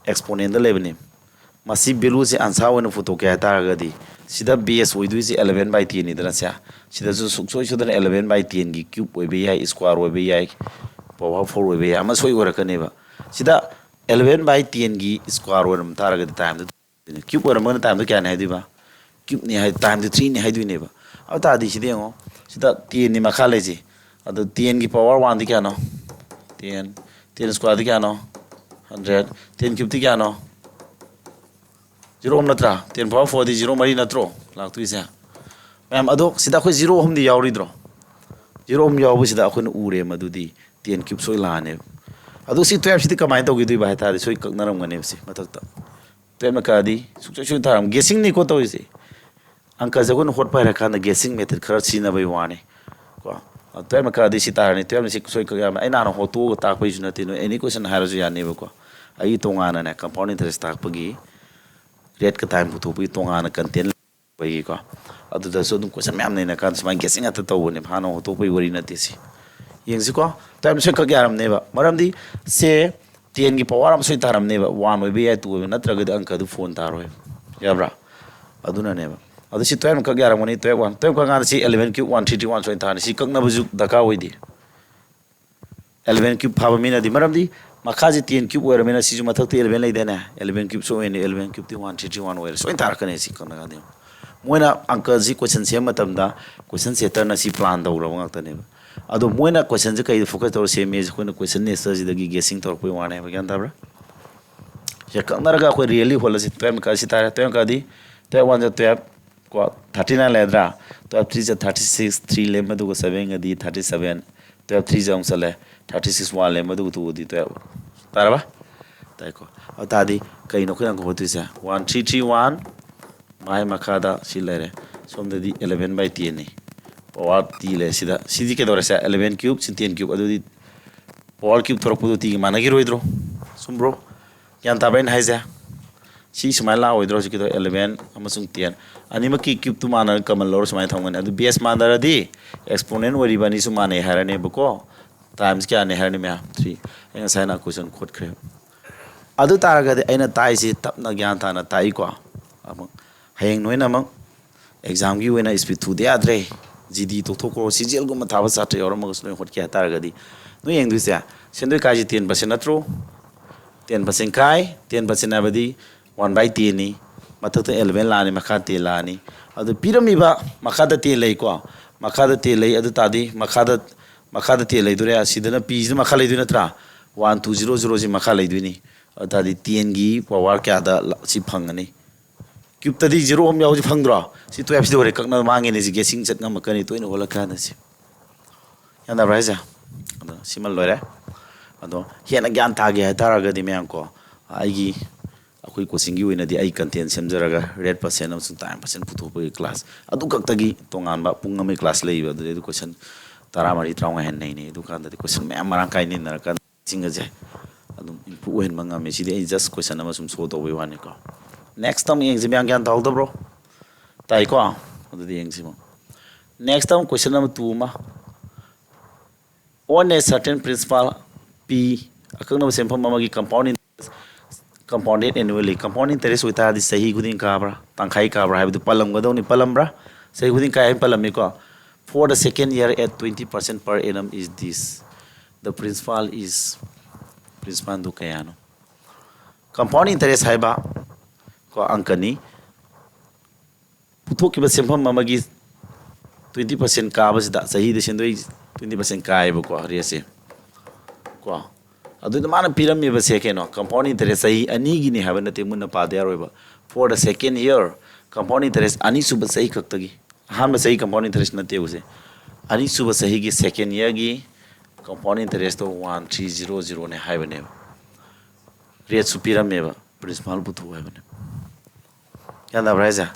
exponentꯗ ꯂꯩꯕꯅꯤ꯫ ꯃꯁꯤ valueꯁꯦ answer ꯑꯣꯏꯅ ꯄꯨꯊꯣꯛꯀꯦ ꯍꯥꯏꯇꯥꯔꯒꯗꯤ, ꯁꯤꯗ base ꯑꯣꯏꯗꯣꯏꯁꯦ eleven by tenꯅꯤꯗꯅ ꯁꯦ꯫ ꯁꯤꯗꯁꯨ ꯁꯨꯡꯁꯣꯏ ꯁꯣꯏꯗꯅ eleven by tenꯒꯤ cube ꯑꯣꯏꯕ ꯌꯥꯏ, square ꯑꯣꯏꯕ ꯌꯥꯏ, power four ꯑꯣꯏꯕ ꯌꯥꯏ, ꯑꯃ ꯁꯣꯏ ꯑꯣꯏꯔꯛꯀꯅꯦꯕ꯫ ꯁꯤꯗ eleven by tenꯒꯤ square ꯑꯣꯏꯔꯝ ꯇꯥꯔꯒꯗꯤ timeꯗ cube ꯑꯣꯏꯔꯝꯃꯒꯅ timeꯗ ꯀꯌꯥꯅꯤ ꯍꯥꯏꯗꯣꯏꯕ? Cubeꯅꯤ ꯍꯥꯏ, timeꯗ threeꯅꯤ ꯍꯥꯏꯗꯣꯏꯅꯦꯕ꯫ ꯑꯗꯨ ꯇꯥꯔꯗꯤ ꯁꯤꯗ ꯌꯦꯡꯉꯣ, ꯁꯤꯗ tenꯅꯤ ꯃꯈꯥ ꯂꯩꯁꯦ꯫ ꯑꯗꯣ tenꯒꯤ power oneꯗꯤ ꯀꯌꯥꯅꯣ? Ten꯫ Ten squareꯗꯤ ꯀꯌꯥꯅꯣ? Hundred꯫ Ten cubeꯗꯤ ꯀꯌꯥꯅꯣ? Zero ꯑꯍꯨꯝ ꯅꯠꯇ꯭ꯔꯥ? Ten power fourꯗꯤ zero ꯃꯔꯤ ꯅꯠꯇ꯭ꯔꯣ ꯂꯥꯛꯇꯣꯏꯁꯦ? ꯃꯌꯥꯝ, ꯑꯗꯣ ꯁꯤꯗ ꯑꯩꯈꯣꯏ zero ꯑꯍꯨꯝꯗꯤ ꯌꯥꯎꯔꯤꯗ꯭ꯔꯣ? Zero ꯑꯍꯨꯝ ꯌꯥꯎꯕꯁꯤꯗ ꯑꯩꯈꯣꯏꯅ ꯎꯔꯦ, ꯃꯗꯨꯗꯤ ten cube ꯁꯣꯏ ꯂꯥꯛꯑꯅꯦꯕ꯫ ꯑꯗꯣ ꯁꯤ twelveꯁꯤꯗꯤ ꯀꯃꯥꯏꯅ ꯇꯧꯈꯤꯗꯣꯏꯕ ꯍꯥꯏ ꯇꯥꯔꯗꯤ, ꯁꯣꯏ ꯀꯛꯅꯔꯝꯒꯅꯦꯕ ꯁꯤ ꯃꯊꯛꯇ꯫ Twelveꯅ ꯀꯛꯑꯗꯤ ꯁꯨꯡꯁꯣꯏ ꯁꯣꯏ ꯊꯥꯔꯝ-, guessingꯅꯤꯀꯣ ꯇꯧꯔꯤꯁꯦ꯫ ꯑꯪꯀꯁꯦ ꯑꯩꯈꯣꯏꯅ ꯍꯣꯠꯄ ꯍꯩꯔꯀꯥꯟꯗ guessing method ꯈꯔ ꯁꯤꯖꯤꯟꯅꯕꯩ ꯋꯥꯅꯤ ꯀꯣ꯫ Twelveꯅ ꯀꯛꯑꯗꯤ ꯁꯤ ꯇꯥꯔꯅꯤ, twelveꯅ ꯁꯤ ꯁꯣꯏ ꯀꯛ ꯌꯥꯕ꯫ ꯑꯩꯅ ꯍꯥꯟꯅ ꯍꯣꯠꯇꯣꯛꯑꯒ ꯇꯥꯛꯄꯒꯤꯁꯨ ꯅꯠꯇꯦ, ꯅꯣꯏ any question ꯍꯥꯏꯔꯁꯨ ꯌꯥꯅꯦꯕꯀꯣ꯫ ꯑꯩꯒꯤ ꯇꯣꯉꯥꯟꯅꯅꯦ compound interest ꯇꯥꯛꯄꯒꯤ rate-ꯀ time ꯄꯨꯊꯣꯛꯄꯒꯤ ꯇꯣꯉꯥꯟꯅ content ꯂꯩꯕꯒꯤꯀꯣ꯫ ꯑꯗꯨꯗꯁꯨ ꯑꯗꯨꯝ question ꯃꯌꯥꯝ ꯅꯩꯅꯀꯥꯟꯗ ꯁꯨꯃꯥꯏꯅ guessing ꯉꯥꯛꯇ ꯇꯧꯕꯅꯦꯕ, ꯍꯥꯟꯅ ꯍꯣꯠꯇꯣꯛꯄꯒꯤ ꯋꯥꯔꯤ ꯅꯠꯇꯦ ꯁꯤ꯫ ꯌꯦꯡꯁꯤꯀꯣ, twelveꯅ ꯁꯣꯏ ꯀꯛ ꯌꯥꯔꯝꯅꯦꯕ, ꯃꯔꯝꯗꯤ ꯁꯦ tenꯒꯤ power ꯑꯃ ꯁꯣꯏ ꯇꯥꯔꯝꯅꯦꯕ, one ꯑꯣꯏꯕ ꯌꯥꯏ, two ꯑꯣꯏꯕ, ꯅꯠꯇ꯭ꯔꯒꯗꯤ ꯑꯪꯀꯗꯨ four ꯇꯥꯔꯣꯏ, ꯌꯥꯕ꯭ꯔꯥ? ꯑꯗꯨꯅꯅꯦꯕ꯫ ꯑꯗꯨ ꯁꯤ twelveꯅ ꯀꯛ ꯌꯥꯔꯝꯒꯅꯤ, twelve one, twelve ꯀꯛ ꯀꯥꯟꯗ ꯁꯤ eleven cube one three three one ꯁꯣꯏꯅ ꯇꯥꯔꯅꯤ, ꯁꯤ ꯀꯛꯅꯕꯁꯨ ꯗꯔꯀꯥꯔ ꯑꯣꯏꯗꯦ꯫ Eleven cube ꯐꯥꯕ ꯃꯤꯅꯗꯤ, ꯃꯔꯝꯗꯤ ꯃꯈꯥꯁꯤ ten cube ꯑꯣꯏꯔꯕꯅꯤꯅ ꯁꯤꯁꯨ ꯃꯊꯛꯇ eleven ꯂꯩꯗꯥꯏꯅꯦ, eleven cube ꯁꯣꯏ ꯑꯣꯏꯅꯤ, eleven cubeꯇꯤ one three three one ꯑꯣꯏꯔꯦ, ꯁꯣꯏꯅ ꯇꯥꯔꯛꯀꯅꯤ ꯁꯤ ꯀꯛꯅꯒꯗꯤ꯫ ꯃꯣꯏꯅ ꯑꯪꯀꯁꯤ question ꯁꯦꯝꯕ ꯃꯇꯝꯗ question setterꯅ ꯁꯤ plan ꯇꯧꯔꯕ ꯉꯥꯛꯇꯅꯦꯕ꯫ ꯑꯗꯣ ꯃꯣꯏꯅ questionꯁꯦ ꯀꯩꯗ focus ꯇꯧꯔ ꯁꯦꯝꯃꯤ ꯍꯥꯏꯁꯦ, ꯑꯩꯈꯣꯏꯅ question natureꯁꯤꯗꯒꯤ guessing ꯇꯧꯔꯛꯄꯩ ꯋꯥꯅꯦꯕ, ꯒ꯭ꯌꯥꯟ ꯇꯥꯕ꯭ꯔꯥ? ꯁꯤ ꯀꯛꯅꯔꯒ ꯑꯩꯈꯣꯏ really ꯍꯣꯠꯂꯁꯤ, twelve ꯀꯛ ꯁꯤ ꯇꯥꯔꯦ, twelve ꯀꯛꯑꯗꯤ twelve one ꯖ twelve ꯀꯣ, thirty nine ꯂꯩꯔꯗ꯭ꯔꯥ? Twelve three ꯖ thirty six, three ꯂꯦꯝꯕꯗꯨꯒ seven ꯒꯗꯤ thirty seven, twelve three ꯖ ꯑꯃꯨꯛ ꯆꯠꯂꯦ, thirty six one ꯂꯦꯝꯕꯗꯨꯒ two ꯗꯤ twelve ꯇꯥꯔꯕ? ꯇꯥꯏꯀꯣ꯫ ꯑꯗꯨ ꯇꯥꯔꯗꯤ ꯀꯩꯅꯣ ꯑꯩꯈꯣꯏꯅ ꯍꯪꯒꯠꯇꯣꯏꯁꯦ? One three three one꯫ ꯃꯥꯏ ꯃꯈꯥꯗ ꯁꯤ ꯂꯩꯔꯦ꯫ ꯁꯣꯝꯗꯗꯤ eleven by tenꯅꯤ꯫ Power T ꯂꯩꯔꯦ ꯁꯤꯗ꯫ ꯁꯤꯗꯤ ꯀꯩꯗꯧꯔꯦ? ꯁꯦ eleven cube, ꯁꯤ ten cube꯫ ꯑꯗꯨꯗꯤ power cube ꯊꯣꯔꯛꯄꯗꯣ Tꯒꯤ ꯃꯥꯟꯅꯈꯤꯔꯣꯏꯗ꯭ꯔꯣ? ꯆꯨꯝꯕ꯭ꯔꯣ? ꯒ꯭ꯌꯥꯟ ꯇꯥꯕ꯭ꯔꯥ ꯑꯩꯅ ꯍꯥꯏꯁꯦ? ꯁꯤ ꯁꯨꯃꯥꯏꯅ ꯂꯥꯛꯑꯣꯏꯗ꯭ꯔꯣ? ꯍꯧꯖꯤꯛꯀꯤꯗꯣ eleven ꯑꯃꯁꯨꯡ ten꯫ ꯑꯅꯤꯃꯛꯀꯤ cubeꯇꯨ ꯃꯥꯟꯅꯔꯒ common ꯂꯧꯔ ꯁꯨꯃꯥꯏꯅ ꯊꯝꯒꯅꯤ꯫ ꯑꯗꯨ base ꯃꯥꯟꯅꯔꯗꯤ exponent ꯑꯣꯏꯔꯤꯕ ꯑꯅꯤꯁꯨ ꯃꯥꯟꯅꯩ ꯍꯥꯏꯔꯅꯦꯕꯀꯣ꯫ Times ꯀꯌꯥꯅꯤ ꯍꯥꯏꯔꯅꯤ ꯃꯌꯥꯝ? Three꯫ ꯑꯩ ꯉꯁꯥꯏꯅ question ꯈꯣꯠꯈ꯭ꯔꯦ꯫ ꯑꯗꯨ ꯇꯥꯔꯒꯗꯤ ꯑꯩꯅ ꯇꯥꯛꯏꯁꯤ ꯇꯞꯅ ꯒ꯭ꯌꯥꯟ ꯇꯥꯅ ꯇꯥꯛꯏꯀꯣ꯫ ꯑꯃꯨꯛ ꯍꯌꯦꯡ ꯅꯣꯏꯅ ꯑꯃꯨꯛ ꯑꯦꯛꯖꯥꯝꯒꯤ ꯑꯣꯏꯅ ꯏꯁꯄꯤꯠ ꯊꯨꯗ ꯌꯥꯗ꯭ꯔꯦ, ꯖꯤ ꯗꯤ ꯇꯣꯛꯊꯣꯛꯈ꯭ꯔꯣ, ꯁꯤ ꯖꯤ ꯑꯦꯜꯒꯨꯝꯕ ꯊꯥꯕ ꯁꯥꯇ꯭ꯔ ꯌꯥꯎꯔꯝꯃꯒꯁꯨ ꯅꯣꯏ ꯍꯣꯠꯀꯦ ꯍꯥꯏꯇꯥꯔꯒꯗꯤ, ꯅꯣꯏ ꯌꯦꯡꯗꯣꯏꯁꯦ ꯁꯦꯟꯗꯣꯏ ꯀꯥꯏꯁꯦ ꯇꯦꯟ ꯄꯥꯔꯁꯦꯟ ꯅꯠꯇ꯭ꯔꯣ? ꯇꯦꯟ ꯄꯥꯔꯁꯦꯟ ꯀꯥꯏ, ꯇꯦꯟ ꯄꯥꯔꯁꯦꯟ ꯍꯥꯏꯕꯗꯤ ꯋꯥꯟ ꯕꯥꯏ ꯇꯦꯟꯅꯤ, ꯃꯊꯛꯇ ꯑꯦꯂꯚꯦꯟ ꯂꯥꯛꯑꯅꯤ, ꯃꯈꯥ ꯇꯦꯟ ꯂꯥꯛꯑꯅꯤ꯫ ꯑꯗꯨ ꯄꯤꯔꯝꯃꯤꯕ ꯃꯈꯥꯗ ꯇꯦꯟ ꯂꯩꯀꯣ, ꯃꯈꯥꯗ ꯇꯦꯟ ꯂꯩ, ꯑꯗꯨ ꯇꯥꯔꯗꯤ ꯃꯈꯥꯗ, ꯃꯈꯥꯗ ꯇꯦꯟ ꯂꯩꯗꯣꯔꯦ, ꯁꯤꯗꯅ ꯄꯤꯁꯤꯅ ꯃꯈꯥ ꯂꯩꯗꯣꯏ ꯅꯠꯇ꯭ꯔꯥ? ꯋꯥꯟ ꯇꯨ ꯖꯤꯔꯣ ꯖꯤꯔꯣꯁꯤ ꯃꯈꯥ ꯂꯩꯗꯣꯏꯅꯤ꯫ ꯑꯗꯨ ꯇꯥꯔꯗꯤ ꯇꯦꯟꯒꯤ ꯄꯋꯥꯔ ꯀꯌꯥꯗ ꯂ-, ꯁꯤ ꯐꯪꯒꯅꯤ? ꯀ꯭ꯌꯨꯕꯇꯗꯤ ꯖꯤꯔꯣ ꯑꯃ ꯌꯥꯎꯁꯤ ꯐꯪꯗ꯭ꯔꯣ? ꯁꯤ ꯇꯨꯌꯦꯜꯞꯁꯤꯗ ꯍꯣꯔꯦꯟ ꯀꯛꯅꯕ ꯃꯥꯡꯉꯦꯅꯦ, ꯁꯤ ꯒꯦꯁꯤꯡ ꯆꯠ ꯉꯝꯃꯛꯀꯅꯤ ꯇꯣꯏꯅ ꯍꯣꯜꯂꯀꯥꯟꯗ ꯁꯤ꯫ ꯒ꯭ꯌꯥꯟ ꯇꯥꯕ꯭ꯔꯥ ꯍꯥꯏꯁꯦ? ꯑꯗꯣ ꯁꯤꯃ ꯂꯣꯏꯔꯦ꯫ ꯑꯗꯣ ꯍꯦꯟꯅ ꯒ꯭ꯌꯥꯟ ꯇꯥꯒꯦ ꯍꯥꯏꯇꯥꯔꯒꯗꯤ ꯃꯌꯥꯝ ꯀꯣ, ꯑꯩꯒꯤ, ꯑꯩꯈꯣꯏ ꯀꯣꯆꯤꯡꯒꯤ ꯑꯣꯏꯅꯗꯤ ꯑꯩ ꯀꯟꯇꯦꯟ ꯁꯦꯝꯖꯔꯒ ꯔꯦꯠ ꯄꯥꯔꯁꯦꯟ ꯑꯃꯁꯨꯡ ꯇꯥꯏꯝ ꯄꯥꯔꯁꯦꯟ ꯄꯨꯊꯣꯛꯄꯒꯤ ꯀ꯭ꯂꯥꯁ ꯑꯗꯨ ꯈꯛꯇꯒꯤ ꯇꯣꯉꯥꯟꯕ ꯄꯨꯡ ꯑꯃꯒꯤ ꯀ꯭ꯂꯥꯁ ꯂꯩꯕ, ꯑꯗꯨꯗꯩ ꯑꯗꯨ ꯀꯣꯏꯁꯟ ꯇꯔꯥꯃꯔꯤ ꯇꯔꯥꯃꯉꯥ ꯍꯦꯟꯅ ꯅꯩꯅꯩ꯫ ꯑꯗꯨꯀꯥꯟꯗꯗꯤ ꯀꯣꯏꯁꯟ ꯃꯌꯥꯝ ꯃꯔꯥꯡ ꯀꯥꯏꯅ ꯅꯩꯅꯔꯀꯥꯟꯗ ꯁꯤꯡ ꯑꯁꯦ ꯑꯗꯨꯝ ꯏꯝꯄ꯭ꯔꯨꯞ ꯑꯣꯏꯍꯟꯕ ꯉꯝꯃꯤ꯫ ꯁꯤꯗꯤ ꯑꯩ ꯖꯁ ꯀꯣꯏꯁꯟ ꯑꯃ ꯁꯨꯝ ꯁꯣ ꯇꯧꯕꯩ ꯋꯥꯅꯤꯀꯣ꯫ ꯅꯦꯛꯁꯇ ꯑꯃꯨꯛ ꯌꯦꯡꯁꯤ, ꯃꯌꯥꯝ ꯒ꯭ꯌꯥꯟ ꯇꯥꯍꯧꯗꯕ꯭ꯔꯣ? ꯇꯥꯏꯀꯣ? ꯑꯗꯨꯗꯤ ꯌꯦꯡꯁꯤ ꯑꯃꯨꯛ꯫ ꯅꯦꯛꯁꯇ ꯑꯃꯨꯛ ꯀꯣꯏꯁꯟ ꯑꯃ ꯇꯨ ꯑꯃ, on a certain principal P, ꯑꯀꯛꯅꯕ ꯁꯦꯟꯐꯝ ꯑꯃꯒꯤ compound interest, compounded annually, compound interest ꯑꯣꯏꯇꯥꯔꯗꯤ ꯆꯍꯤ ꯈꯨꯗꯤꯡ ꯀꯥꯕ꯭ꯔꯥ, ꯇꯪꯈꯥꯏ ꯀꯥꯕ꯭ꯔꯥ ꯍꯥꯏꯕꯗꯨ ꯄꯜꯂꯝꯒꯗꯧꯅꯤ꯫ ꯄꯜꯂꯝꯕ꯭ꯔꯥ? ꯆꯍꯤ ꯈꯨꯗꯤꯡ ꯀꯥꯏ ꯍꯥꯏꯅ ꯄꯜꯂꯝꯃꯤꯀꯣ꯫ For the second year at twenty percent per annum is this, the principal is, principalꯗꯨ ꯀꯌꯥꯅꯣ? Compound interest ꯍꯥꯏꯕ ꯀꯣ ꯑꯪꯀꯅꯤ꯫ ꯄꯨꯊꯣꯛꯈꯤꯕ ꯁꯦꯟꯐꯝ ꯑꯃꯒꯤ twenty percent ꯀꯥꯕꯁꯤꯗ, ꯆꯍꯤꯗ ꯁꯦꯟꯗꯣꯏ twenty percent ꯀꯥꯏꯌꯦꯕꯀꯣ, ꯔꯦꯠꯁꯦ ꯀꯣ꯫ ꯑꯗꯨꯗ ꯃꯥꯅ ꯄꯤꯔꯝꯃꯤꯕꯁꯦ ꯀꯩꯅꯣ, compound interest ꯆꯍꯤ ꯑꯅꯤꯒꯤꯅꯤ ꯍꯥꯏꯕ ꯅꯠꯇꯦ, ꯃꯨꯟꯅ ꯄꯥꯗ ꯌꯥꯔꯣꯏꯕ꯫ For the second year, compound interest ꯑꯅꯤꯁꯨꯕ ꯆꯍꯤ ꯈꯛꯇꯒꯤ, ꯑꯍꯥꯟꯕ ꯆꯍꯤ compound interest ꯅꯠꯇꯦꯕꯁꯦ, ꯑꯅꯤꯁꯨꯕ ꯆꯍꯤꯒꯤ second yearꯒꯤ compound interestꯇꯣ one three zero zeroꯅꯦ ꯍꯥꯏꯕꯅꯦꯕ꯫ ꯔꯦꯠꯁꯨ ꯄꯤꯔꯝꯃꯦꯕ, principal ꯄꯨꯊꯣꯛꯎ ꯍꯥꯏꯕꯅꯦ꯫ ꯒ꯭ꯌꯥꯟ ꯇꯥꯕ꯭ꯔꯥ ꯍꯥꯏꯁꯦ?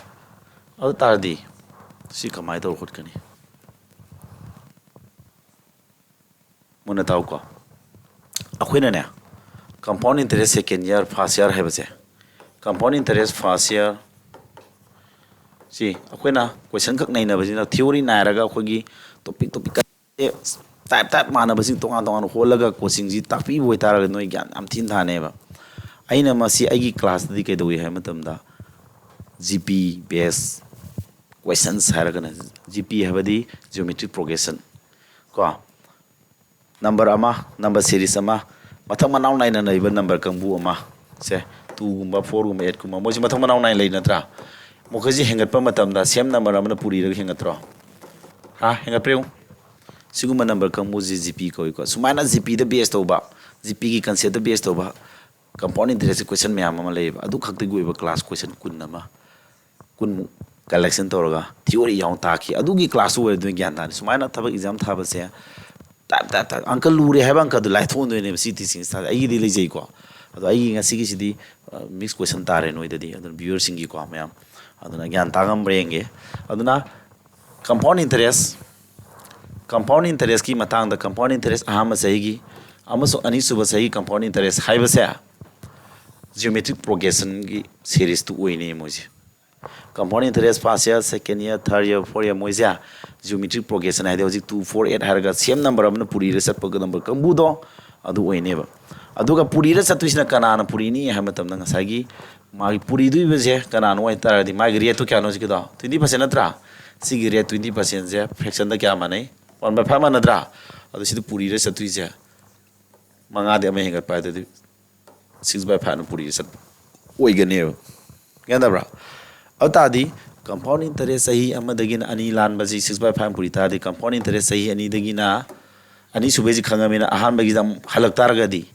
ꯑꯗꯨ ꯇꯥꯔꯗꯤ ꯁꯤ ꯀꯃꯥꯏꯅ ꯇꯧꯔ ꯈꯣꯠꯀꯅꯤ? ꯃꯨꯟꯅ ꯇꯥꯎꯀꯣ꯫ ꯑꯩꯈꯣꯏꯅꯅꯦ, compound interest second year, first year ꯍꯥꯏꯕꯁꯦ, compound interest first year, ꯁꯤ ꯑꯩꯈꯣꯏꯅ ꯀꯣꯏꯁꯟ ꯈꯛ ꯅꯩꯅꯕꯁꯤꯅ, ꯊꯤꯑꯣꯔꯤ ꯅꯥꯏꯔꯒ ꯑꯩꯈꯣꯏꯒꯤ topic topic type type ꯃꯥꯟꯅꯕꯁꯤꯡ ꯇꯣꯉꯥꯟ ꯇꯣꯉꯥꯟꯅ ꯍꯣꯜꯂꯒ ꯀꯣꯆꯤꯡꯁꯤ ꯇꯥꯛꯄꯤꯕ ꯑꯣꯏꯇꯥꯔꯒꯗꯤ ꯅꯣꯏ ꯒ꯭ꯌꯥꯟ ꯌꯥꯝ ꯊꯤꯅ ꯊꯥꯅꯦꯕ꯫ ꯑꯩꯅ ꯃꯁꯤ ꯑꯩꯒꯤ ꯀ꯭ꯂꯥꯁꯇꯗꯤ ꯀꯩꯗꯧꯏ ꯍꯥꯏꯕ ꯃꯇꯝꯗ, ꯖꯤ ꯄꯤ based questions ꯍꯥꯏꯔꯒꯅ, ꯖꯤ ꯄꯤ ꯍꯥꯏꯕꯗꯤ geometric progression ꯀꯣ, number ꯑꯃ, number series ꯑꯃ, ꯃꯊꯪ ꯃꯅꯥꯎ ꯅꯥꯏꯅ ꯂꯩꯕ number ꯀꯥꯡꯕꯨ ꯑꯃ, ꯁꯦ, ꯇꯨꯒꯨꯝꯕ, ꯐꯣꯔꯒꯨꯝꯕ, ꯑꯩꯠꯀꯨꯝꯕ, ꯃꯣꯏꯁꯤ ꯃꯊꯪ ꯃꯅꯥꯎ ꯅꯥꯏꯅ ꯂꯩ ꯅꯠꯇ꯭ꯔꯥ? ꯃꯈꯣꯏꯁꯤ ꯍꯦꯟꯒꯠꯄ ꯃꯇꯝꯗ same number ꯑꯃꯅ ꯄꯨꯔꯤꯔꯒ ꯍꯦꯟꯒꯠꯇ꯭ꯔꯣ? ꯍꯥ, ꯍꯦꯟꯒꯠꯄ꯭ꯔꯥ ꯌꯦꯡꯉꯨ꯫ ꯁꯤꯒꯨꯝꯕ number ꯀꯥꯡꯕꯨꯁꯤ ꯖꯤ ꯄꯤ ꯀꯧꯏꯀꯣ꯫ ꯁꯨꯃꯥꯏꯅ ꯖꯤ ꯄꯤꯗ base ꯇꯧꯕ, ꯖꯤ ꯄꯤꯒꯤ conceptꯇ base ꯇꯧꯕ compound interestꯀꯤ question ꯃꯌꯥꯝ ꯑꯃ ꯂꯩꯌꯦꯕ꯫ ꯑꯗꯨ ꯈꯛꯇꯒꯤ ꯑꯣꯏꯕ class question ꯀꯨꯟ ꯑꯃ, ꯀꯨꯟꯃꯨꯛ collection ꯇꯧꯔꯒ theory ꯌꯥꯎꯅ ꯇꯥꯛꯈꯤ꯫ ꯑꯗꯨꯒꯤ classꯇꯨ ꯑꯣꯏꯔꯗꯤ ꯒ꯭ꯌꯥꯟ ꯇꯥꯅꯤ꯫ ꯁꯨꯃꯥꯏꯅ ꯊꯕꯛ exam ꯊꯥꯕꯁꯦ ꯇꯥꯞ ꯇꯥꯞ ꯇꯥꯞ ꯑꯪꯀ ꯂꯨꯔꯦ ꯍꯥꯏꯕ ꯑꯪꯀꯗꯨ ꯂꯥꯏꯊꯣꯛꯍꯟꯗꯣꯏꯅꯦꯕ ꯁꯤ teaching style꯫ ꯑꯩꯒꯤꯗꯤ ꯂꯩꯖꯩꯀꯣ꯫ ꯑꯗꯣ ꯑꯩꯒꯤ ꯉꯁꯤꯒꯤꯁꯤꯗꯤ, ꯑ, mixed question ꯇꯥꯔꯦ ꯅꯣꯏꯗꯗꯤ꯫ ꯑꯗꯨꯅ viewerꯁꯤꯡꯒꯤꯀꯣ ꯃꯌꯥꯝ, ꯑꯗꯨꯅ ꯒ꯭ꯌꯥꯟ ꯇꯥ ꯉꯝꯕ꯭ꯔꯥ ꯌꯦꯡꯒꯦ꯫ ꯑꯗꯨꯅ compound interest, compound interestꯀꯤ ꯃꯇꯥꯡꯗ, compound interest ꯑꯍꯥꯟꯕ ꯆꯍꯤꯒꯤ ꯑꯃꯁꯨꯡ ꯑꯅꯤꯁꯨꯕ ꯆꯍꯤꯒꯤ compound interest ꯍꯥꯏꯕꯁꯦ geometric progressionꯒꯤ seriesꯇꯨ ꯑꯣꯏꯅꯩ ꯃꯣꯏꯁꯦ꯫ Compound interest first year, second year, third year, fourth year ꯃꯣꯏꯁꯦ geometric progression ꯍꯥꯏꯗꯤ ꯍꯧꯖꯤꯛ two, four, eight ꯍꯥꯏꯔꯒ same number ꯑꯃꯅ ꯄꯨꯔꯤꯔ ꯆꯠꯄ number ꯀꯥꯡꯕꯨꯗꯣ ꯑꯗꯨ ꯑꯣꯏꯅꯦꯕ꯫ ꯑꯗꯨꯒ ꯄꯨꯔꯤꯔ ꯆꯠꯇꯣꯏꯁꯤꯅ ꯀꯅꯥꯅ ꯄꯨꯔꯤꯅꯤ ꯍꯥꯏꯕ ꯃꯇꯝꯗ ꯉꯁꯥꯏꯒꯤ ꯃꯥꯒꯤ ꯄꯨꯔꯤꯗꯣꯏꯕꯁꯦ ꯀꯅꯥꯅꯣ ꯍꯥꯏ ꯇꯥꯔꯗꯤ ꯃꯥꯒꯤ rateꯇꯣ ꯀꯌꯥꯅꯣ ꯍꯧꯖꯤꯛꯀꯤꯗꯣ? Twenty percent ꯅꯠꯇ꯭ꯔꯥ? ꯁꯤꯒꯤ rate twenty percentꯁꯦ fractionꯗ ꯀꯌꯥ ꯃꯥꯟꯅꯩ? One by five ꯃꯥꯟꯅꯗ꯭ꯔꯥ? ꯑꯗꯣ ꯁꯤꯗ ꯄꯨꯔꯤꯔ ꯆꯠꯇꯣꯏꯁꯦ ꯃꯉꯥꯗꯤ ꯑꯃ ꯍꯦꯟꯒꯠꯄ ꯍꯥꯏꯗꯨꯗꯤ six by fiveꯅ ꯄꯨꯔꯤꯔ ꯆꯠꯄ ꯑꯣꯏꯒꯅꯦꯕ꯫ ꯒ꯭ꯌꯥꯟ ꯇꯥꯕ꯭ꯔꯥ? ꯑꯗꯨ ꯇꯥꯔꯗꯤ compound interest ꯆꯍꯤ ꯑꯃꯗꯒꯤꯅ ꯑꯅꯤ ꯂꯥꯟꯕꯁꯤ six by five ꯄꯨꯔꯤ ꯇꯥꯔꯗꯤ compound interest ꯆꯍꯤ ꯑꯅꯤꯗꯒꯤꯅ ꯑꯅꯤꯁꯨꯕꯩꯁꯤ ꯈꯪꯉꯕꯅꯤꯅ ꯑꯍꯥꯟꯕꯒꯤꯗ ꯑꯃꯨꯛ ꯍꯜꯂꯛ ꯇꯥꯔꯒꯗꯤ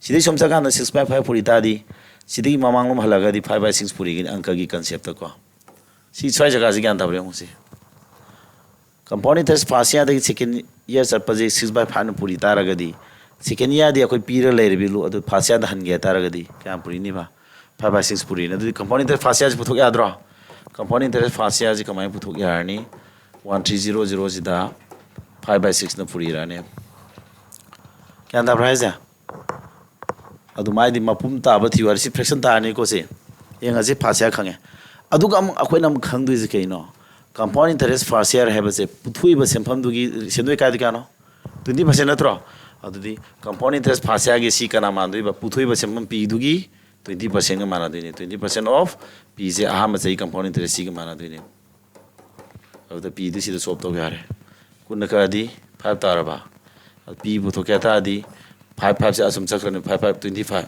ꯁꯤꯗꯩ ꯁꯨꯝ ꯆꯠꯀꯥꯟꯗ six by five ꯄꯨꯔꯤ ꯇꯥꯔꯗꯤ ꯁꯤꯗꯒꯤ ꯃꯃꯥꯡꯂꯣꯝ ꯍꯜꯂꯛꯑꯒꯗꯤ five by six ꯄꯨꯔꯤꯒꯅꯤ ꯑꯪꯀꯒꯤ conceptꯀꯣ꯫ ꯁꯤ ꯁ꯭ꯋꯥꯏ ꯖꯒꯥꯁꯤ ꯒ꯭ꯌꯥꯟ ꯇꯥꯕ꯭ꯔꯥ ꯌꯦꯡꯉꯨꯁꯤ꯫ Compound interest first yearꯗꯒꯤ second year ꯆꯠꯄꯁꯦ six by fiveꯅ ꯄꯨꯔꯤ ꯇꯥꯔꯒꯗꯤ second yearꯗꯤ ꯑꯩꯈꯣꯏ ꯄꯤꯔ ꯂꯩꯔꯤꯕ ꯂꯣ ꯑꯗꯨ first yearꯗ ꯍꯟꯒꯦ ꯍꯥꯏ ꯇꯥꯔꯒꯗꯤ ꯀꯌꯥꯝ ꯄꯨꯔꯤꯅꯤꯕ? Five by six ꯄꯨꯔꯤꯅꯤ꯫ ꯑꯗꯨꯗꯤ compound interest first yearꯁꯤ ꯄꯨꯊꯣꯛ ꯌꯥꯗ꯭ꯔꯣ? Compound interest first yearꯁꯤ ꯀꯃꯥꯏꯅ ꯄꯨꯊꯣꯛ ꯌꯥꯔꯅꯤ? One three zero zeroꯁꯤꯗ five by sixꯅ ꯄꯨꯔꯤꯔꯅꯤ꯫ ꯒ꯭ꯌꯥꯟ ꯇꯥꯕ꯭ꯔꯥ ꯍꯥꯏꯁꯦ? ꯑꯗꯨꯃꯥꯏꯗꯤ ꯃꯄꯨꯝ ꯇꯥꯕ theory ꯁꯤ fraction ꯇꯥꯔꯅꯤꯀꯣ ꯁꯤ꯫ ꯌꯦꯡꯉꯁꯤ, first year ꯈꯪꯉꯦ꯫ ꯑꯗꯨꯒ ꯑꯃꯨꯛ ꯑꯩꯈꯣꯏꯅ ꯑꯃꯨꯛ ꯈꯪꯗꯣꯏꯁꯦ ꯀꯩꯅꯣ? Compound interest first year ꯍꯥꯏꯕꯁꯦ ꯄꯨꯊꯣꯛꯏꯕ ꯁꯦꯟꯐꯝꯗꯨꯒꯤ ꯁꯦꯟꯗꯣꯏ ꯀꯥꯏꯗ ꯀꯌꯥꯅꯣ? Twenty percent ꯅꯠꯇ꯭ꯔꯣ? ꯑꯗꯨꯗꯤ compound interest first yearꯒꯤ ꯁꯤ ꯀꯅꯥ ꯃꯥꯟꯗꯣꯏꯕ? ꯄꯨꯊꯣꯛꯏꯕ ꯁꯦꯟꯐꯝ ꯄꯤꯗꯨꯒꯤ ꯇ꯭ꯋꯦꯟꯇꯤ ꯄꯥꯔꯁꯦꯟꯒ ꯃꯥꯟꯅꯗꯣꯏꯅꯤ꯫ Twenty percent of P ꯁꯦ ꯑꯍꯥꯟꯕ ꯆꯍꯤ compound interest ꯁꯤꯒ ꯃꯥꯟꯅꯗꯣꯏꯅꯤ꯫ ꯑꯗꯨꯗ P ꯗꯨ ꯁꯤꯗ swap ꯇꯧ ꯌꯥꯔꯦ꯫ ꯀꯨꯟꯅ ꯀꯛꯑꯗꯤ five ꯇꯥꯔꯕ? ꯑꯗꯨ P ꯄꯨꯊꯣꯛꯀꯦ ꯍꯥꯏ ꯇꯥꯔꯗꯤ five five ꯁꯦ ꯑꯁꯨꯝ ꯆꯠꯈ꯭ꯔꯅꯤ, five five twenty five꯫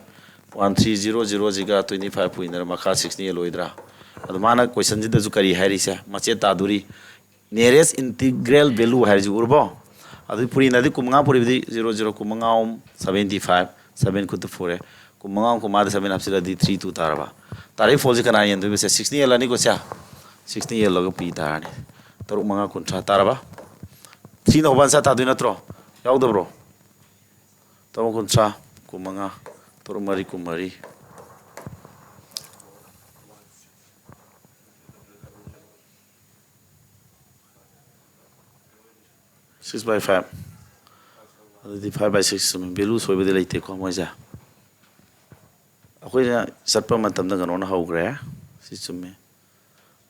One three zero zero ꯁꯤꯒ twenty five ꯄꯨꯏꯅꯔ ꯃꯈꯥ sixteen ꯌꯦꯜꯂꯣꯏꯗ꯭ꯔꯥ? ꯑꯗꯨ ꯃꯥꯅ question ꯁꯤꯗꯁꯨ ꯀꯔꯤ ꯍꯥꯏꯔꯤꯁꯦ? ꯃꯆꯦꯠ ꯇꯥꯗꯣꯔꯤ꯫ Nearest integral value ꯍꯥꯏꯔꯤꯁꯤ ꯎꯔꯕꯣ? ꯑꯗꯨ ꯄꯨꯔꯤꯅꯗꯤ ꯀꯨꯟꯃꯉꯥ ꯄꯨꯔꯤꯕꯗꯤ zero zero, ꯀꯨꯟꯃꯉꯥ ꯑꯍꯨꯝ seventy five, seven ꯈꯨꯠꯇ ꯐꯨꯔꯦ꯫ ꯀꯨꯟꯃꯉꯥ ꯑꯍꯨꯝ ꯀꯨꯟꯃꯉꯥꯗ seven ꯍꯥꯞꯆꯤꯜꯂꯗꯤ three two ꯇꯥꯔꯕ? ꯇꯥꯔꯛꯏ four ꯁꯤ ꯀꯅꯥ ꯌꯦꯟꯗꯣꯏꯕꯁꯦ? Sixteen ꯌꯦꯜꯂꯅꯤꯀꯣ ꯁꯦ꯫ Sixteen ꯌꯦꯜꯂꯒ P ꯇꯥꯔꯅꯤ꯫ ꯇꯔꯨꯛ ꯃꯉꯥ ꯀꯨꯟꯊ꯭ꯔꯥ ꯇꯥꯔꯕ? Three ꯅ ꯍꯧꯕ answer ꯇꯥꯗꯣꯏ ꯅꯠꯇ꯭ꯔꯣ? ꯌꯥꯎꯗꯕ꯭ꯔꯣ? ꯇꯔꯨꯛ ꯀꯨꯟꯊ꯭ꯔꯥ, ꯀꯨꯟꯃꯉꯥ, ꯇꯔꯨꯛ ꯃꯔꯤ ꯀꯨꯟꯃꯔꯤ꯫ Six by five꯫ ꯑꯗꯨꯗꯤ five by six ꯆꯨꯝꯃꯤ꯫ Value ꯁꯣꯏꯕꯗꯤ ꯂꯩꯇꯦꯀꯣ ꯃꯣꯏꯁꯦ꯫ ꯑꯩꯈꯣꯏꯅ ꯆꯠꯄ ꯃꯇꯝꯗ ꯀꯩꯅꯣꯅ ꯍꯧꯈ꯭ꯔꯦ꯫ ꯁꯤ ꯆꯨꯝꯃꯤ꯫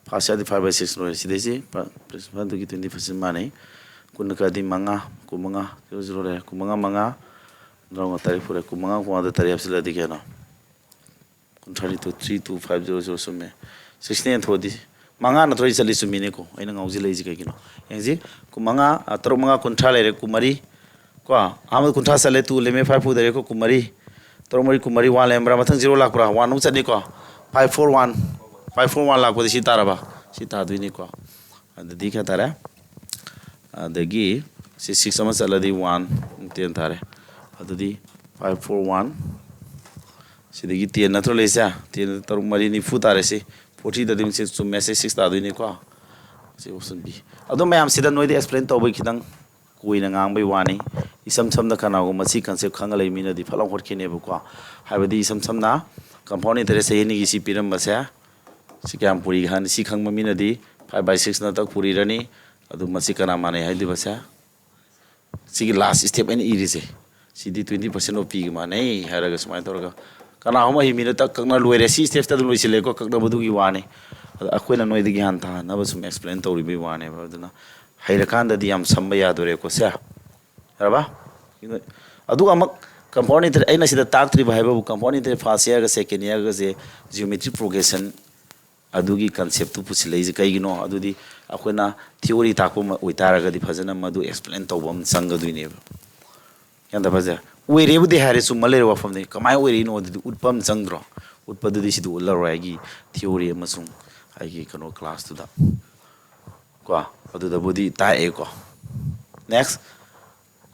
First ꯌꯥꯔꯗꯤ five by six ꯂꯣꯏꯔꯦ꯫ ꯁꯤꯗꯩꯁꯤ ꯄ-, principal ꯗꯨꯒꯤ twenty percent ꯃꯥꯟꯅꯩ꯫ ꯀꯨꯟꯅ ꯀꯛꯑꯗꯤ ꯃꯉꯥ, ꯀꯨꯟꯃꯉꯥ, zero zero ꯂꯩꯔꯦ꯫ ꯀꯨꯟꯃꯉꯥ ꯃꯉꯥ, ꯇꯔꯥꯃꯉꯥ ꯇꯔꯦꯠ ꯐꯨꯔꯦ꯫ ꯀꯨꯟꯃꯉꯥ ꯀꯨꯟꯃꯉꯥꯗ ꯇꯔꯦꯠ ꯍꯥꯞꯆꯤꯜꯂꯗꯤ ꯀꯌꯥꯅꯣ? ꯀꯨꯟꯊ꯭ꯔꯥ ꯅꯤꯊꯣꯏ, three two five zero zero ꯆꯨꯝꯃꯦ꯫ Sixteen ꯊꯣꯛꯑꯗꯤ ꯃꯉꯥ ꯅꯠꯇ꯭ꯔꯣ ꯑꯩ ꯆꯠꯂꯤ? ꯆꯨꯝꯃꯤꯅꯦꯀꯣ꯫ ꯑꯩꯅ ꯉꯥꯎꯁꯤꯜꯂꯛꯏꯁꯦ ꯀꯩꯒꯤꯅꯣ? ꯌꯦꯡꯁꯤ, ꯀꯨꯟꯃꯉꯥ, ꯑ, ꯇꯔꯨꯛ ꯃꯉꯥ ꯀꯨꯟꯊ꯭ꯔꯥ ꯂꯩꯔꯦ, ꯀꯨꯟꯃꯔꯤ꯫ ꯀꯣ, ꯑꯍꯥꯟꯕꯗ ꯀꯨꯟꯊ꯭ꯔꯥ ꯆꯠꯂꯦ, two ꯂꯩꯔꯝꯃꯦ, five ꯐꯨꯗꯔꯦꯀꯣ, ꯀꯨꯟꯃꯔꯤ꯫ ꯇꯔꯨꯛ ꯃꯔꯤ ꯀꯨꯟꯃꯔꯤ, one ꯂꯩꯔꯝꯕ꯭ꯔꯥ? ꯃꯊꯪ zero ꯂꯥꯛꯄ꯭ꯔꯥ? One ꯑꯃꯨꯛ ꯆꯠꯅꯤꯀꯣ꯫ Five four one, five four one ꯂꯥꯛꯄꯗꯤ ꯁꯤ ꯇꯥꯔꯕ? ꯁꯤ ꯇꯥꯗꯣꯏꯅꯤꯀꯣ꯫ ꯑꯗꯨꯗꯤ ꯀꯌꯥ ꯇꯥꯔꯦ? ꯑꯗꯒꯤ ꯁꯤ six ꯑꯃ ꯆꯠꯂꯗꯤ one, ten ꯇꯥꯔꯦ꯫ ꯑꯗꯨꯗꯤ five four one, ꯁꯤꯗꯒꯤ ten ꯅꯠꯇ꯭ꯔꯣ ꯂꯩꯁꯦ? Ten ꯇꯔꯨꯛ ꯃꯔꯤ ꯅꯤꯐꯨ ꯇꯥꯔꯦ ꯁꯤ꯫ Forty ꯗꯗꯤ ꯁꯤ ꯆꯨꯝꯃꯦ, ꯁꯤ six ꯇꯥꯗꯣꯏꯅꯤꯀꯣ꯫ ꯁꯤ option B꯫ ꯑꯗꯣ ꯃꯌꯥꯝꯁꯤꯗ ꯅꯣꯏꯗ explain ꯇꯧꯕꯩ ꯈꯤꯇꯪ ꯀꯨꯏꯅ ꯉꯥꯡꯕꯩ ꯋꯥꯅꯤ꯫ ꯏꯁꯝ ꯁꯝꯅ ꯀꯅꯥꯒꯨꯝꯕ ꯁꯤ concept ꯈꯪꯉ ꯂꯩ ꯃꯤꯅꯗꯤ ꯐꯠ ꯂꯥꯎ ꯍꯣꯠꯈꯤꯅꯦꯕꯀꯣ꯫ ꯍꯥꯏꯕꯗꯤ ꯏꯁꯝ ꯁꯝꯅ compound interest ꯆꯍꯤ ꯑꯅꯤꯒꯤ ꯁꯤ ꯄꯤꯔꯝꯕꯁꯦ, ꯁꯤ ꯀꯌꯥꯝ ꯄꯨꯔꯤꯒꯦ ꯍꯥꯏꯅ ꯁꯤ ꯈꯪꯕ ꯃꯤꯅꯗꯤ five by six ꯅ ꯇꯛ ꯄꯨꯔꯤꯔꯅꯤ꯫ ꯑꯗꯨ ꯃꯁꯤ ꯀꯅꯥ ꯃꯥꯟꯅꯩ ꯍꯥꯏꯗꯣꯏꯕꯁꯦ? ꯁꯤꯒꯤ last step ꯑꯩꯅ ꯏꯔꯤꯁꯦ, ꯁꯤꯗꯤ twenty percent of P ꯒ ꯃꯥꯟꯅꯩ ꯍꯥꯏꯔꯒ ꯁꯨꯃꯥꯏꯅ ꯇꯧꯔꯒ ꯀꯅꯥꯒꯨꯝꯕ ꯑꯍꯩ ꯃꯤꯅ ꯇꯛ ꯀꯛꯅ ꯂꯣꯏꯔꯦ꯫ ꯁꯤ step ꯇ ꯑꯗꯨꯝ ꯂꯣꯏꯁꯤꯜꯂꯦꯀꯣ, ꯀꯛꯅꯕꯗꯨꯒꯤ ꯋꯥꯅꯤ꯫ ꯑꯗ ꯑꯩꯈꯣꯏꯅ ꯅꯣꯏꯗ ꯒ꯭ꯌꯥꯟ ꯇꯥꯍꯟꯅꯕ ꯁꯨꯝ explain ꯇꯧꯔꯤꯕꯩ ꯋꯥꯅꯦꯕ꯫ ꯑꯗꯨꯅ ꯍꯩꯔꯀꯥꯟꯗꯗꯤ ꯌꯥꯝ ꯁꯝꯕ ꯌꯥꯗꯣꯔꯦꯀꯣ꯫ ꯁꯦ, ꯌꯥꯔꯕ? ꯑꯗꯨꯒ ꯑꯃꯨꯛ Compound interest ꯑꯩꯅ ꯁꯤꯗ ꯇꯥꯛꯇ꯭ꯔꯤꯕ ꯍꯥꯏꯕꯕꯨ, compound interest first yearꯒ second yearꯒꯁꯦ geometry progression ꯑꯗꯨꯒꯤ conceptꯇꯨ ꯄꯨꯁꯤꯜꯂꯛꯏꯁꯦ ꯀꯩꯒꯤꯅꯣ? ꯑꯗꯨꯗꯤ ꯑꯩꯈꯣꯏꯅ theory ꯇꯥꯛꯄ ꯑꯃ ꯑꯣꯏꯇꯥꯔꯒꯗꯤ ꯐꯖꯅ ꯃꯗꯨ explain ꯇꯧꯕ ꯑꯃ ꯆꯪꯒꯗꯣꯏꯅꯦꯕ꯫ ꯒ꯭ꯌꯥꯟ ꯇꯥꯕꯁꯦ? ꯑꯣꯏꯔꯦꯕꯨꯗꯤ ꯍꯥꯏꯔꯦ, ꯆꯨꯝꯃ ꯂꯩꯔꯦ ꯋꯥꯐꯝꯗꯤ꯫ ꯀꯃꯥꯏꯅ ꯑꯣꯏꯔꯛꯏꯅꯣ? ꯑꯗꯨꯗꯤ ꯎꯠꯄ ꯑꯃ ꯆꯪꯗ꯭ꯔꯣ? ꯎꯠꯄꯗꯨꯗꯤ ꯁꯤꯗꯤ ꯎꯠꯂꯔꯣꯏ, ꯑꯩꯒꯤ theory ꯑꯃꯁꯨꯡ ꯑꯩꯒꯤ ꯀꯩꯅꯣ classꯇꯨꯗ ꯀꯣ꯫ ꯑꯗꯨꯗꯕꯨꯗꯤ ꯇꯥꯛꯑꯦꯀꯣ꯫ Next,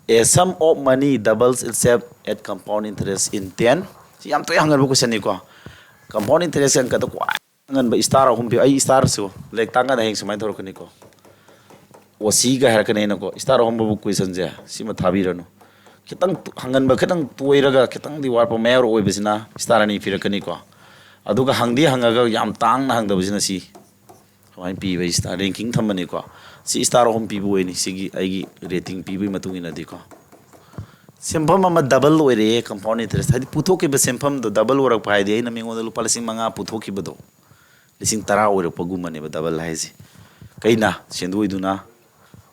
a sum of money doubles itself at compound interest in ten. ꯁꯤ ꯌꯥꯝ ꯇꯣꯏꯅ ꯍꯪꯒꯟꯕ questionꯅꯤꯀꯣ꯫ Compound interest ꯑꯪꯀꯗ ꯈ꯭ꯋꯥꯏ ꯍꯪꯒꯟꯕ star ꯑꯍꯨꯝ ꯄꯤꯌꯨ꯫ ꯑꯩ starꯁꯨ ꯂꯥꯏꯔꯤꯛ ꯇꯥꯛꯀꯥꯟꯗ ꯍꯌꯦꯡ ꯁꯨꯃꯥꯏꯅ ꯇꯧꯔꯛꯀꯅꯤꯀꯣ꯫ ꯑꯣ ꯁꯤꯒ ꯍꯥꯏꯔꯛꯀꯅꯤ ꯑꯩꯅꯀꯣ, star ꯑꯍꯨꯝꯕꯕꯨ questionꯁꯦ ꯁꯤꯃ ꯊꯥꯕꯤꯔꯅꯨ꯫ ꯈꯤꯇꯪ ꯇꯨ-, ꯍꯪꯒꯟꯕ ꯈꯤꯇꯪ ꯇꯣꯏꯔꯒ ꯈꯤꯇꯪꯗꯤ ꯋꯥꯠꯄ ꯃꯌꯥꯏ ꯑꯣꯏꯕꯁꯤꯅ star ꯑꯅꯤ ꯄꯤꯔꯛꯀꯅꯤꯀꯣ꯫ ꯑꯗꯨꯒ ꯍꯪꯗꯤ ꯍꯪꯉꯒ ꯌꯥꯝ ꯇꯥꯡꯅ ꯍꯪꯗꯕꯁꯤꯅ ꯁꯤ ꯁꯨꯃꯥꯏꯅ ꯄꯤꯕ star ranking ꯊꯝꯕꯅꯤꯀꯣ꯫ ꯁꯤ star ꯑꯍꯨꯝ ꯄꯤꯕ ꯑꯣꯏꯅꯤ, ꯁꯤꯒꯤ ꯑꯩꯒꯤ rating ꯄꯤꯕꯒꯤ ꯃꯇꯨꯡ ꯏꯟꯅꯗꯤꯀꯣ꯫ ꯁꯦꯟꯐꯝ ꯑꯃ double ꯑꯣꯏꯔꯛꯑꯦ compound interest, ꯍꯥꯏꯗꯤ ꯄꯨꯊꯣꯛꯈꯤꯕ ꯁꯦꯟꯐꯝꯗꯣ double ꯑꯣꯏꯔꯛꯄ ꯍꯥꯏꯗꯤ ꯑꯩꯅ ꯃꯤꯉꯣꯟꯗ ꯂꯨꯄꯥ ꯂꯤꯁꯤꯡ ꯃꯉꯥ ꯄꯨꯊꯣꯛꯈꯤꯕꯗꯣ ꯂꯤꯁꯤꯡ ꯇꯔꯥ ꯑꯣꯏꯔꯛꯄꯒꯨꯝꯕꯅꯦꯕ double ꯍꯥꯏꯁꯦ꯫ ꯀꯩꯅ? ꯁꯦꯟꯗꯣꯏꯗꯨꯅ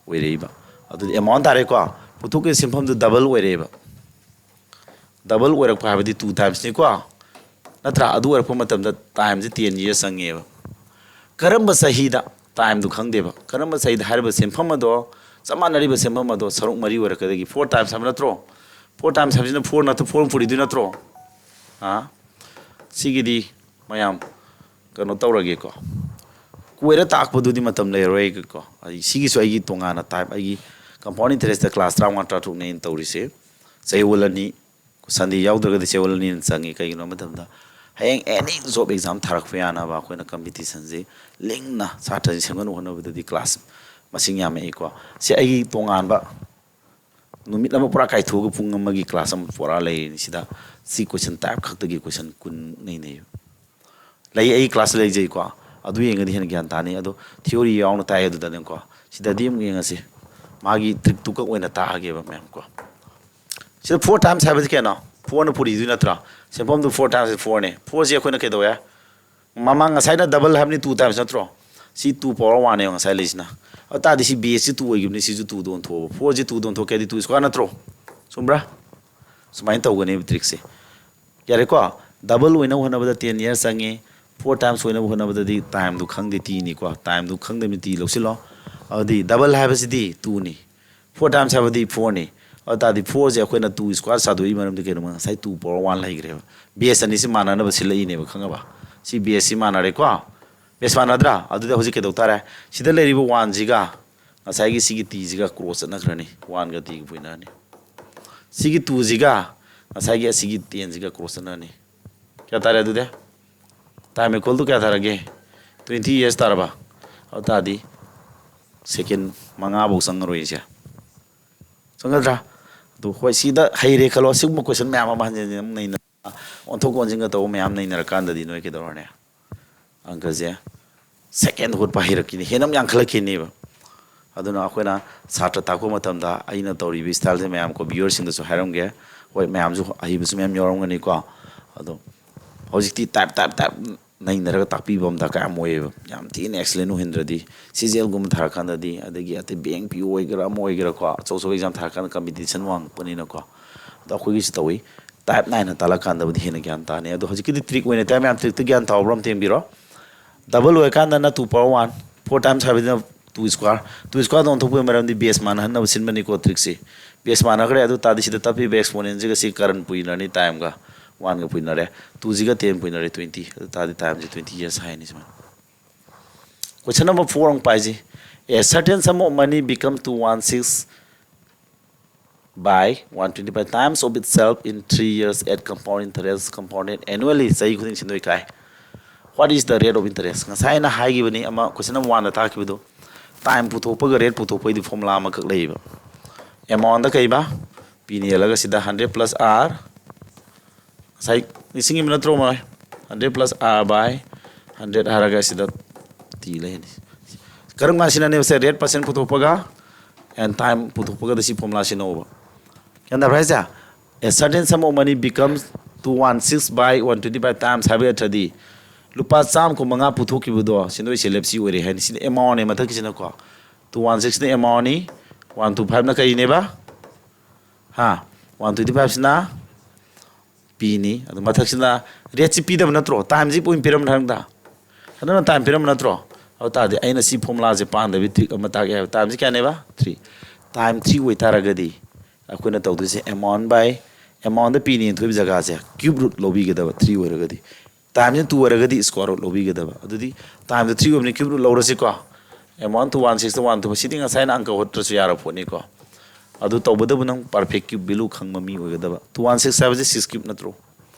ꯑꯣꯏꯔꯛꯏꯕ꯫ ꯑꯗꯨꯗꯤ amount ꯇꯥꯔꯦꯀꯣ, ꯄꯨꯊꯣꯛꯈꯤꯕ ꯁꯦꯟꯐꯝꯗꯨ double ꯑꯣꯏꯔꯛꯑꯦꯕ꯫ Double ꯑꯣꯏꯔꯛꯄ ꯍꯥꯏꯕꯗꯤ two timesꯅꯤꯀꯣ, ꯅꯠꯇ꯭ꯔꯥ? ꯑꯗꯨ ꯑꯣꯏꯔꯛꯄ ꯃꯇꯝꯗ timeꯁꯦ ten years ꯆꯪꯉꯦꯕ꯫ ꯀꯔꯝꯕ ꯆꯍꯤꯗ? Timeꯗꯨ ꯈꯪꯗꯦꯕ꯫ ꯀꯔꯝꯕ ꯆꯍꯤꯗ ꯍꯥꯏꯔꯤꯕ ꯁꯦꯟꯐꯝ ꯑꯗꯣ, ꯆꯞ ꯃꯥꯟꯅꯔꯤꯕ ꯁꯦꯟꯐꯝ ꯑꯗꯣ ꯁꯔꯨꯛ ꯃꯔꯤ ꯑꯣꯏꯔꯛꯀꯗꯒꯦ? Four times ꯍꯥꯏꯕ ꯅꯠꯇ꯭ꯔꯣ? Four times ꯍꯥꯏꯕꯁꯤꯅ four ꯅꯠꯇ꯭ꯔꯣ? Four ꯄꯨꯔꯤꯗꯣꯏ ꯅꯠꯇ꯭ꯔꯣ? ꯑꯥ? ꯁꯤꯒꯤꯗꯤ ꯃꯌꯥꯝ ꯀꯩꯅꯣ ꯇꯧꯔꯒꯦꯀꯣ꯫ ꯀꯣꯏꯔ ꯇꯥꯛꯄꯗꯨꯗꯤ ꯃꯇꯝ ꯂꯩꯔꯔꯣꯏꯀꯣ꯫ ꯑꯩ ꯁꯤꯒꯤꯁꯨ ꯑꯩꯒꯤ ꯇꯣꯉꯥꯟꯅ type, ꯑꯩꯒꯤ compound interestꯇ class ꯇꯔꯥꯃꯉꯥ ꯇꯔꯥꯇꯔꯨꯛꯅꯦ ꯑꯩꯅ ꯇꯧꯔꯤꯁꯦ꯫ ꯆꯌꯣꯜ ꯑꯅꯤ, Sunday ꯌꯥꯎꯗ꯭ꯔꯒꯗꯤ ꯆꯌꯣꯜ ꯑꯅꯤꯅ ꯆꯪꯉꯤ꯫ ꯀꯩꯒꯤꯅꯣ ꯍꯥꯏꯕ ꯃꯇꯝꯗ ꯍꯌꯦꯡ any job exam ꯊꯥꯔꯛꯄ ꯌꯥꯅꯕ ꯑꯩꯈꯣꯏꯅ competitionꯁꯦ ꯂꯤꯡꯅ ꯁꯥꯇ꯭ꯔꯁꯤꯡ ꯁꯦꯝꯒꯠꯅꯕ ꯍꯣꯠꯅꯕꯗꯗꯤ class ꯃꯁꯤꯡ ꯌꯥꯝꯃꯛꯏꯀꯣ꯫ ꯁꯤ ꯑꯩꯒꯤ ꯇꯣꯉꯥꯟꯕ ꯅꯨꯃꯤꯠ ꯑꯃ ꯄꯨꯔꯥ ꯀꯥꯏꯊꯣꯛꯑꯒ ꯄꯨꯡ ꯑꯃꯒꯤ class ꯑꯃ ꯄꯨꯔꯥ ꯂꯩꯔꯤꯅꯤ꯫ ꯁꯤꯗ ꯁꯤ question type ꯈꯛꯇꯒꯤ question ꯀꯨꯟꯃꯨꯛ ꯅꯩꯅꯩ꯫ ꯂꯩ, ꯑꯩ class ꯂꯩꯖꯩꯀꯣ, ꯑꯗꯨ ꯌꯦꯡꯉꯗꯤ ꯍꯦꯟꯅ ꯒ꯭ꯌꯥꯟ ꯇꯥꯅꯤ꯫ ꯑꯗꯣ theory ꯌꯥꯎꯅ ꯇꯥꯏ ꯑꯗꯨꯗꯅꯦꯀꯣ꯫ ꯁꯤꯗꯗꯤ ꯑꯃꯨꯛ ꯌꯦꯡꯉꯁꯤ, ꯃꯥꯒꯤ trickꯇꯨ ꯈꯛ ꯑꯣꯏꯅ ꯇꯥꯛꯑꯒꯦꯕ ꯃꯌꯥꯝ ꯀꯣ꯫ ꯁꯤꯗ four times ꯍꯥꯏꯕꯁꯤ ꯀꯩꯅꯣ? Fourꯅ ꯄꯨꯔꯤꯗꯣꯏ ꯅꯠꯇ꯭ꯔꯥ? ꯁꯦꯟꯐꯝꯗꯨ four times fourꯅꯦ꯫ Fourꯁꯦ ꯑꯩꯈꯣꯏꯅ ꯀꯩꯗꯧꯋꯦ? ꯃꯃꯥꯡ ꯉꯁꯥꯏꯅ double ꯍꯥꯏꯕꯅꯤ, two times ꯅꯠꯇ꯭ꯔꯣ? ꯁꯤ two power oneꯅꯦꯕ ꯉꯁꯥꯏ ꯂꯩꯁꯤꯅ꯫ ꯑꯗꯨ ꯇꯥꯔꯗꯤ ꯁꯤ baseꯁꯤ two ꯑꯣꯏꯈꯤꯕꯅꯤ, ꯁꯤꯁꯨ twoꯗ ꯑꯣꯟꯊꯣꯛꯑꯕ꯫ Fourꯁꯤ twoꯗ ꯑꯣꯟꯊꯣꯛꯀꯦ ꯍꯥꯏꯗꯤ two square ꯅꯠꯇ꯭ꯔꯣ? ꯆꯨꯝꯕ꯭ꯔꯥ? ꯁꯨꯃꯥꯏꯅ ꯇꯧꯒꯅꯦꯕ ꯇ꯭ꯔꯤꯛꯁꯦ꯫ ꯌꯥꯔꯦꯀꯣ? ꯗꯕꯜ ꯑꯣꯏꯅꯕ ꯍꯣꯠꯅꯕꯗ ꯇꯦꯟ ꯌꯔꯁ ꯆꯪꯉꯤ꯫ ꯐꯣꯔ ꯇꯥꯏꯝꯁ ꯑꯣꯏꯅꯕ ꯍꯣꯠꯅꯕꯗꯗꯤ ꯇꯥꯏꯝꯗꯨ ꯈꯪꯗꯦ, ꯇꯤꯅꯤꯀꯣ꯫ ꯇꯥꯏꯝꯗꯨ ꯈꯪꯗꯕꯅꯤ, ꯇꯤ ꯂꯧꯁꯤꯜꯂꯣ꯫ ꯑꯗꯨꯗꯤ ꯗꯕꯜ ꯍꯥꯏꯕꯁꯤꯗꯤ ꯇꯨꯅꯤ, ꯐꯣꯔ ꯇꯥꯏꯝꯁ ꯍꯥꯏꯕꯗꯤ ꯐꯣꯔꯅꯤ꯫ ꯑꯗꯨ ꯇꯥꯔꯗꯤ ꯐꯣꯔꯁꯦ ꯑꯩꯈꯣꯏꯅ ꯇꯨ ꯁ꯭ꯀ꯭ꯋꯥꯔ ꯁꯥꯗꯣꯛꯏ ꯃꯔꯝꯗꯤ ꯀꯩꯅꯣ? ꯉꯁꯥꯏ ꯇꯨ ꯄꯋꯥꯔ ꯋꯥꯟ ꯂꯩꯈ꯭ꯔꯦꯕ꯫ ꯕꯦꯁ ꯑꯅꯤꯁꯤ ꯃꯥꯟꯅꯅꯕ ꯁꯤꯜꯂꯛꯏꯅꯦꯕ, ꯈꯪꯉꯕ? ꯁꯤ ꯕꯦꯁꯁꯤ ꯃꯥꯟꯅꯔꯦꯀꯣ꯫ ꯕꯦꯁ ꯃꯥꯟꯅꯗ꯭ꯔꯥ? ꯑꯗꯨꯗꯤ ꯍꯧꯖꯤꯛ ꯀꯩꯗꯧ ꯇꯥꯔꯦ? ꯁꯤꯗ ꯂꯩꯔꯤꯕ ꯋꯥꯟꯁꯤꯒ ꯉꯁꯥꯏꯒꯤ ꯁꯤꯒꯤ ꯇꯤꯁꯤꯒ ꯀ꯭ꯔꯣꯁ ꯆꯠꯅꯈ꯭ꯔꯅꯤ, ꯋꯥꯟꯒ ꯇꯤꯒ ꯄꯨꯏꯅꯔꯅꯤ꯫ ꯁꯤꯒꯤ ꯇꯨꯁꯤꯒ ꯉꯁꯥꯏꯒꯤ ꯑꯁꯤꯒꯤ ꯇꯦꯟꯁꯤꯒ ꯀ꯭ꯔꯣꯁ ꯆꯠꯅꯔꯅꯤ꯫ ꯀꯌꯥ ꯇꯥꯔꯦ ꯑꯗꯨꯗꯤ? ꯇꯥꯏꯝ ꯏꯀ꯭ꯋꯦꯜꯗꯨ ꯀꯌꯥ ꯇꯥꯔꯒꯦ? ꯇ꯭ꯋꯦꯟꯇꯤ ꯌꯔꯁ ꯇꯥꯔꯕ? ꯑꯗꯨ ꯇꯥꯔꯗꯤ ꯁꯦꯀꯦꯟ ꯃꯉꯥꯐꯧ ꯆꯪꯉꯔꯣꯏꯁꯦ꯫ ꯆꯪꯒꯗ꯭ꯔꯥ? ꯑꯗꯨ ꯍꯣꯏ, ꯁꯤꯗ ꯍꯩꯔꯦ ꯈꯜꯂꯣ, ꯁꯤꯒꯨꯝꯕ ꯀꯣꯏꯁꯟ ꯃꯌꯥꯝ ꯑꯃ ꯍꯟꯖꯤꯟ ꯍꯟꯖꯤꯟ ꯑꯃꯨꯛ ꯅꯩꯅ, ꯑꯣꯟꯊꯣꯛ ꯑꯣꯟꯁꯤꯟꯒ ꯇꯧꯕ ꯃꯌꯥꯝ ꯅꯩꯅꯔꯀꯥꯟꯗꯗꯤ ꯅꯣꯏ ꯀꯩꯗꯧꯔꯅꯤ? ꯑꯪꯀꯁꯦ ꯁꯦꯀꯦꯟ ꯍꯨꯠꯄ ꯍꯩꯔꯛꯈꯤꯅꯤ, ꯍꯦꯟꯅ ꯑꯃꯨꯛ ꯌꯥꯡꯈꯠꯂꯛꯈꯤꯅꯦꯕ꯫ ꯑꯗꯨꯅ ꯑꯩꯈꯣꯏꯅ ꯁꯥꯇ꯭ꯔ ꯇꯥꯛꯄ ꯃꯇꯝꯗ ꯑꯩꯅ ꯇꯧꯔꯤꯕ ꯏꯁꯇꯥꯏꯜꯁꯦ ꯃꯌꯥꯝ ꯀꯣ ꯚ꯭ꯌꯨꯋꯔꯁꯤꯡꯗꯁꯨ ꯍꯥꯏꯔꯝꯒꯦ꯫ ꯍꯣꯏ, ꯃꯌꯥꯝꯁꯨ ꯑꯍꯩꯕꯁꯨ ꯃꯌꯥꯝ ꯌꯥꯎꯔꯝꯒꯅꯤꯀꯣ꯫ ꯑꯗꯣ ꯍꯧꯖꯤꯛꯇꯤ ꯇꯥꯏꯞ ꯇꯥꯏꯞ ꯇꯥꯏꯞ ꯅꯩꯅꯔꯒ ꯇꯥꯛꯄꯤꯕ ꯑꯃ ꯗꯔꯀꯥꯔ ꯌꯥꯝ ꯑꯣꯏꯌꯦꯕ꯫ ꯌꯥꯝ ꯊꯤꯅ ꯑꯦꯛꯁꯂꯦꯟ ꯑꯣꯏꯍꯟꯗ꯭ꯔꯗꯤ, ꯁꯤ ꯖꯤ ꯑꯦꯜꯒꯨꯝꯕ ꯊꯥꯔꯀꯥꯟꯗꯗꯤ, ꯑꯗꯒꯤ ꯑꯇꯩ ꯕꯦꯡ ꯄꯤ ꯑꯣ ꯑꯣꯏꯒꯦꯔꯥ, ꯑꯃ ꯑꯣꯏꯒꯦꯔꯥꯀꯣ, ꯑꯆꯧ ꯑꯆꯧꯕ ꯑꯦꯛꯖꯥꯝ ꯊꯥꯔꯀꯥꯟꯗ ꯀꯝꯄꯤꯇꯤꯁꯟ ꯋꯥꯡꯉꯛꯄꯅꯤꯅꯀꯣ꯫ ꯑꯗꯣ ꯑꯩꯈꯣꯏꯒꯤꯁꯨ ꯇꯧꯏ, ꯇꯥꯏꯞ ꯅꯥꯏꯅ ꯇꯥꯛꯂꯛꯀꯥꯟꯗꯕꯨꯗꯤ ꯍꯦꯟꯅ ꯒ꯭ꯌꯥꯟ ꯇꯥꯅꯤ꯫ ꯑꯗꯣ ꯍꯧꯖꯤꯛꯀꯤꯗꯤ ꯇ꯭ꯔꯤꯛ ꯑꯣꯏꯅ ꯇꯥꯏꯞ ꯃꯌꯥꯝ ꯇ꯭ꯔꯤꯛꯇ ꯒ꯭ꯌꯥꯟ ꯇꯥꯍꯧꯕ꯭ꯔꯥ ꯑꯝꯇ ꯌꯦꯡꯕꯤꯔꯣ꯫ ꯗꯕꯜ ꯑꯣꯏꯔꯀꯥꯟꯗꯅ two power one, four times ꯍꯥꯏꯕꯗꯨꯅ ꯇꯨ ꯁ꯭ꯀ꯭ꯋꯥꯔ꯫ ꯇꯨ ꯁ꯭ꯀ꯭ꯋꯥꯔꯗ ꯑꯣꯟꯊꯣꯛꯄꯒꯤ ꯃꯔꯝꯗꯤ ꯕꯦꯁ ꯃꯥꯟꯅꯍꯟꯅꯕ ꯁꯤꯟꯕꯅꯤꯀꯣ ꯇ꯭ꯔꯤꯛꯁꯤ꯫ ꯕꯦꯁ ꯃꯥꯟꯅꯈ꯭ꯔꯦ, ꯑꯗꯨ ꯇꯥꯔꯗꯤ ꯁꯤꯗ ꯇꯞꯄꯤꯕ ꯑꯦꯛꯁꯄꯣꯅꯦꯟꯁꯤꯒ ꯁꯤ ꯀꯔꯟ ꯄꯨꯏꯅꯔꯅꯤ, ꯇꯥꯏꯝꯒ ꯋꯥꯟꯒ ꯄꯨꯏꯅꯔꯦ꯫ ꯇꯨꯁꯤꯒ ꯇꯦꯟ ꯄꯨꯏꯅꯔꯦ, ꯇ꯭ꯋꯦꯟꯇꯤ꯫ ꯑꯗꯨ ꯇꯥꯔꯗꯤ ꯇꯥꯏꯝꯁꯦ ꯇ꯭ꯋꯦꯟꯇꯤ ꯌꯔꯁ ꯍꯥꯏꯅꯤ ꯁꯨꯃꯥꯏꯅ꯫ ꯀꯣꯏꯁꯟ ꯅꯝꯕꯔ ꯐꯣꯔ ꯑꯃꯨꯛ ꯄꯥꯏꯁꯤ꯫ A certain sum of money become two one six by one twenty five times of itself in three years at compound interest compounded annually, ꯆꯍꯤ ꯈꯨꯗꯤꯡ ꯁꯤꯟꯗꯣꯏ ꯀꯥꯏ꯫ What is the rate of interest? ꯉꯁꯥꯏ ꯑꯩꯅ ꯍꯥꯏꯈꯤꯕꯅꯤ ꯑꯃ, ꯀꯣꯏꯁꯟ number ꯋꯥꯟꯗ ꯇꯥꯛꯈꯤꯕꯗꯣ, time ꯄꯨꯊꯣꯛꯄꯒ rate ꯄꯨꯊꯣꯛꯄꯒꯤꯗꯤ formula ꯑꯃꯈꯛ ꯂꯩꯌꯦꯕ꯫ Amount ꯀꯩꯕ? ꯄꯤꯅ ꯌꯦꯜꯂꯒ ꯁꯤꯗ ꯍꯟꯗ꯭ꯔꯦꯠ ꯄ꯭ꯂꯁ ꯑꯥꯔ, ꯉꯁꯥꯏ ꯅꯤꯡꯁꯤꯡꯉꯤꯕ ꯅꯠꯇ꯭ꯔꯣ ꯃꯣꯏ? ꯍꯟꯗ꯭ꯔꯦꯠ ꯄ꯭ꯂꯁ ꯑꯥꯔ ꯕꯥꯏ ꯍꯟꯗ꯭ꯔꯦꯠ ꯍꯥꯏꯔꯒ ꯁꯤꯗ ꯇꯤ ꯂꯩꯍꯟꯅꯤ꯫ ꯀꯔꯝ ꯀꯥꯟ ꯁꯤꯟꯅꯅꯦꯕꯁꯦ? ꯔꯦꯠ ꯄꯥꯔꯁꯦꯟ ꯄꯨꯊꯣꯛꯄꯒ ꯑꯦꯟ ꯇꯥꯏꯝ ꯄꯨꯊꯣꯛꯄꯒꯗ ꯁꯤ ꯐꯣꯔꯃꯨꯂꯥ ꯁꯤꯟꯅꯧꯕ꯫ ꯒ꯭ꯌꯥꯟ ꯇꯥꯕ꯭ꯔꯥ ꯍꯥꯏꯁꯦ? A certain sum of money becomes two one six by one twenty five times ꯍꯥꯏꯕ ꯅꯠꯇ꯭ꯔꯗꯤ, ꯂꯨꯄꯥ ꯆꯥꯝꯃ ꯀꯨꯟ ꯃꯉꯥ ꯄꯨꯊꯣꯛꯈꯤꯕꯗꯣ ꯁꯤꯟꯗꯣꯏ ꯁꯦꯂꯦꯞ ꯁꯤ ꯑꯣꯏꯔꯦ ꯍꯥꯏꯅꯤ꯫ ꯁꯤꯅ ꯑꯦꯃꯥꯎꯟꯅꯦ, ꯃꯊꯛꯀꯤꯁꯤꯅꯀꯣ꯫ ꯇꯨ ꯋꯥꯟ ꯁꯤꯛꯁꯅ ꯑꯦꯃꯥꯎꯟꯅꯤ, ꯋꯥꯟ ꯇꯨ ꯐꯥꯏꯚꯅ ꯀꯔꯤꯅꯦꯕ? ꯍꯥ? One twenty five ꯁꯤꯅ ꯄꯤꯅꯤ꯫ ꯑꯗꯨ ꯃꯊꯛꯁꯤꯅ ꯔꯦꯠꯁꯤ ꯄꯤꯗꯕ ꯅꯠꯇ꯭ꯔꯣ? ꯇꯥꯏꯝꯁꯤ ꯄꯣꯏꯟ ꯄꯤꯔꯝꯕ ꯅꯠꯇ꯭ꯔꯥ? ꯍꯟꯗꯛꯅ ꯇꯥꯏꯝ ꯄꯤꯔꯝꯕ ꯅꯠꯇ꯭ꯔꯣ? ꯑꯗꯨ ꯇꯥꯔꯗꯤ ꯑꯩꯅ ꯁꯤ ꯐꯣꯔꯃꯨꯂꯥꯁꯦ ꯄꯥꯟꯗꯕꯤ ꯇ꯭ꯔꯤꯛ ꯑꯃ ꯇꯥꯛꯑꯦ ꯍꯥꯏꯕ꯫ ꯇꯥꯏꯝꯁꯤ ꯀꯌꯥꯅꯦꯕ? ꯊ꯭ꯔꯤ꯫ ꯇꯥꯏꯝ ꯊ꯭ꯔꯤ ꯑꯣꯏꯇꯥꯔꯒꯗꯤ ꯑꯩꯈꯣꯏꯅ ꯇꯧꯗꯣꯏꯁꯦ ꯑꯦꯃꯥꯎꯟ ꯕꯥꯏ ꯑꯦꯃꯥꯎꯟꯗ ꯄꯤꯅꯤ ꯊꯣꯛꯏꯕ ꯖꯒꯥꯁꯦ ꯀ꯭ꯌꯨꯕ ꯔꯨꯠ ꯂꯧꯕꯤꯒꯗꯕ, ꯊ꯭ꯔꯤ ꯑꯣꯏꯔꯒꯗꯤ꯫ ꯇꯥꯏꯝꯁꯤꯅ ꯇꯨ ꯑꯣꯏꯔꯒꯗꯤ ꯁ꯭ꯀ꯭ꯋꯥꯔ ꯔꯨꯠ ꯂꯧꯕꯤꯒꯗꯕ꯫ ꯑꯗꯨꯗꯤ ꯇꯥꯏꯝꯗ ꯊ꯭ꯔꯤ ꯑꯣꯏꯕꯅꯤ, ꯀ꯭ꯌꯨꯕ ꯔꯨꯠ ꯂꯧꯔꯁꯤꯀꯣ꯫ ꯑꯦꯃꯥꯎꯟ ꯇꯨ ꯋꯥꯟ ꯁꯤꯛꯁꯇ ꯋꯥꯟ ꯇꯨ, ꯁꯤꯗꯤ ꯉꯁꯥꯏꯅ ꯑꯪꯀ ꯍꯣꯠꯇ꯭ꯔꯁꯨ ꯌꯥꯔꯕ ꯄꯣꯠꯅꯤꯀꯣ꯫ ꯑꯗꯨ ꯇꯧꯕꯗꯕꯨ ꯅꯪ ꯄꯔꯐꯦꯛ ꯀ꯭ꯌꯨꯕ ꯚꯦꯂꯨ ꯈꯪꯕ ꯃꯤ ꯑꯣꯏꯒꯗꯕ꯫ ꯇꯨ ꯋꯥꯟ ꯁꯤꯛꯁ ꯍꯥꯏꯕꯁꯤ ꯁꯤꯛꯁ ꯀ꯭ꯌꯨꯕ ꯅꯠꯇ꯭ꯔꯣ?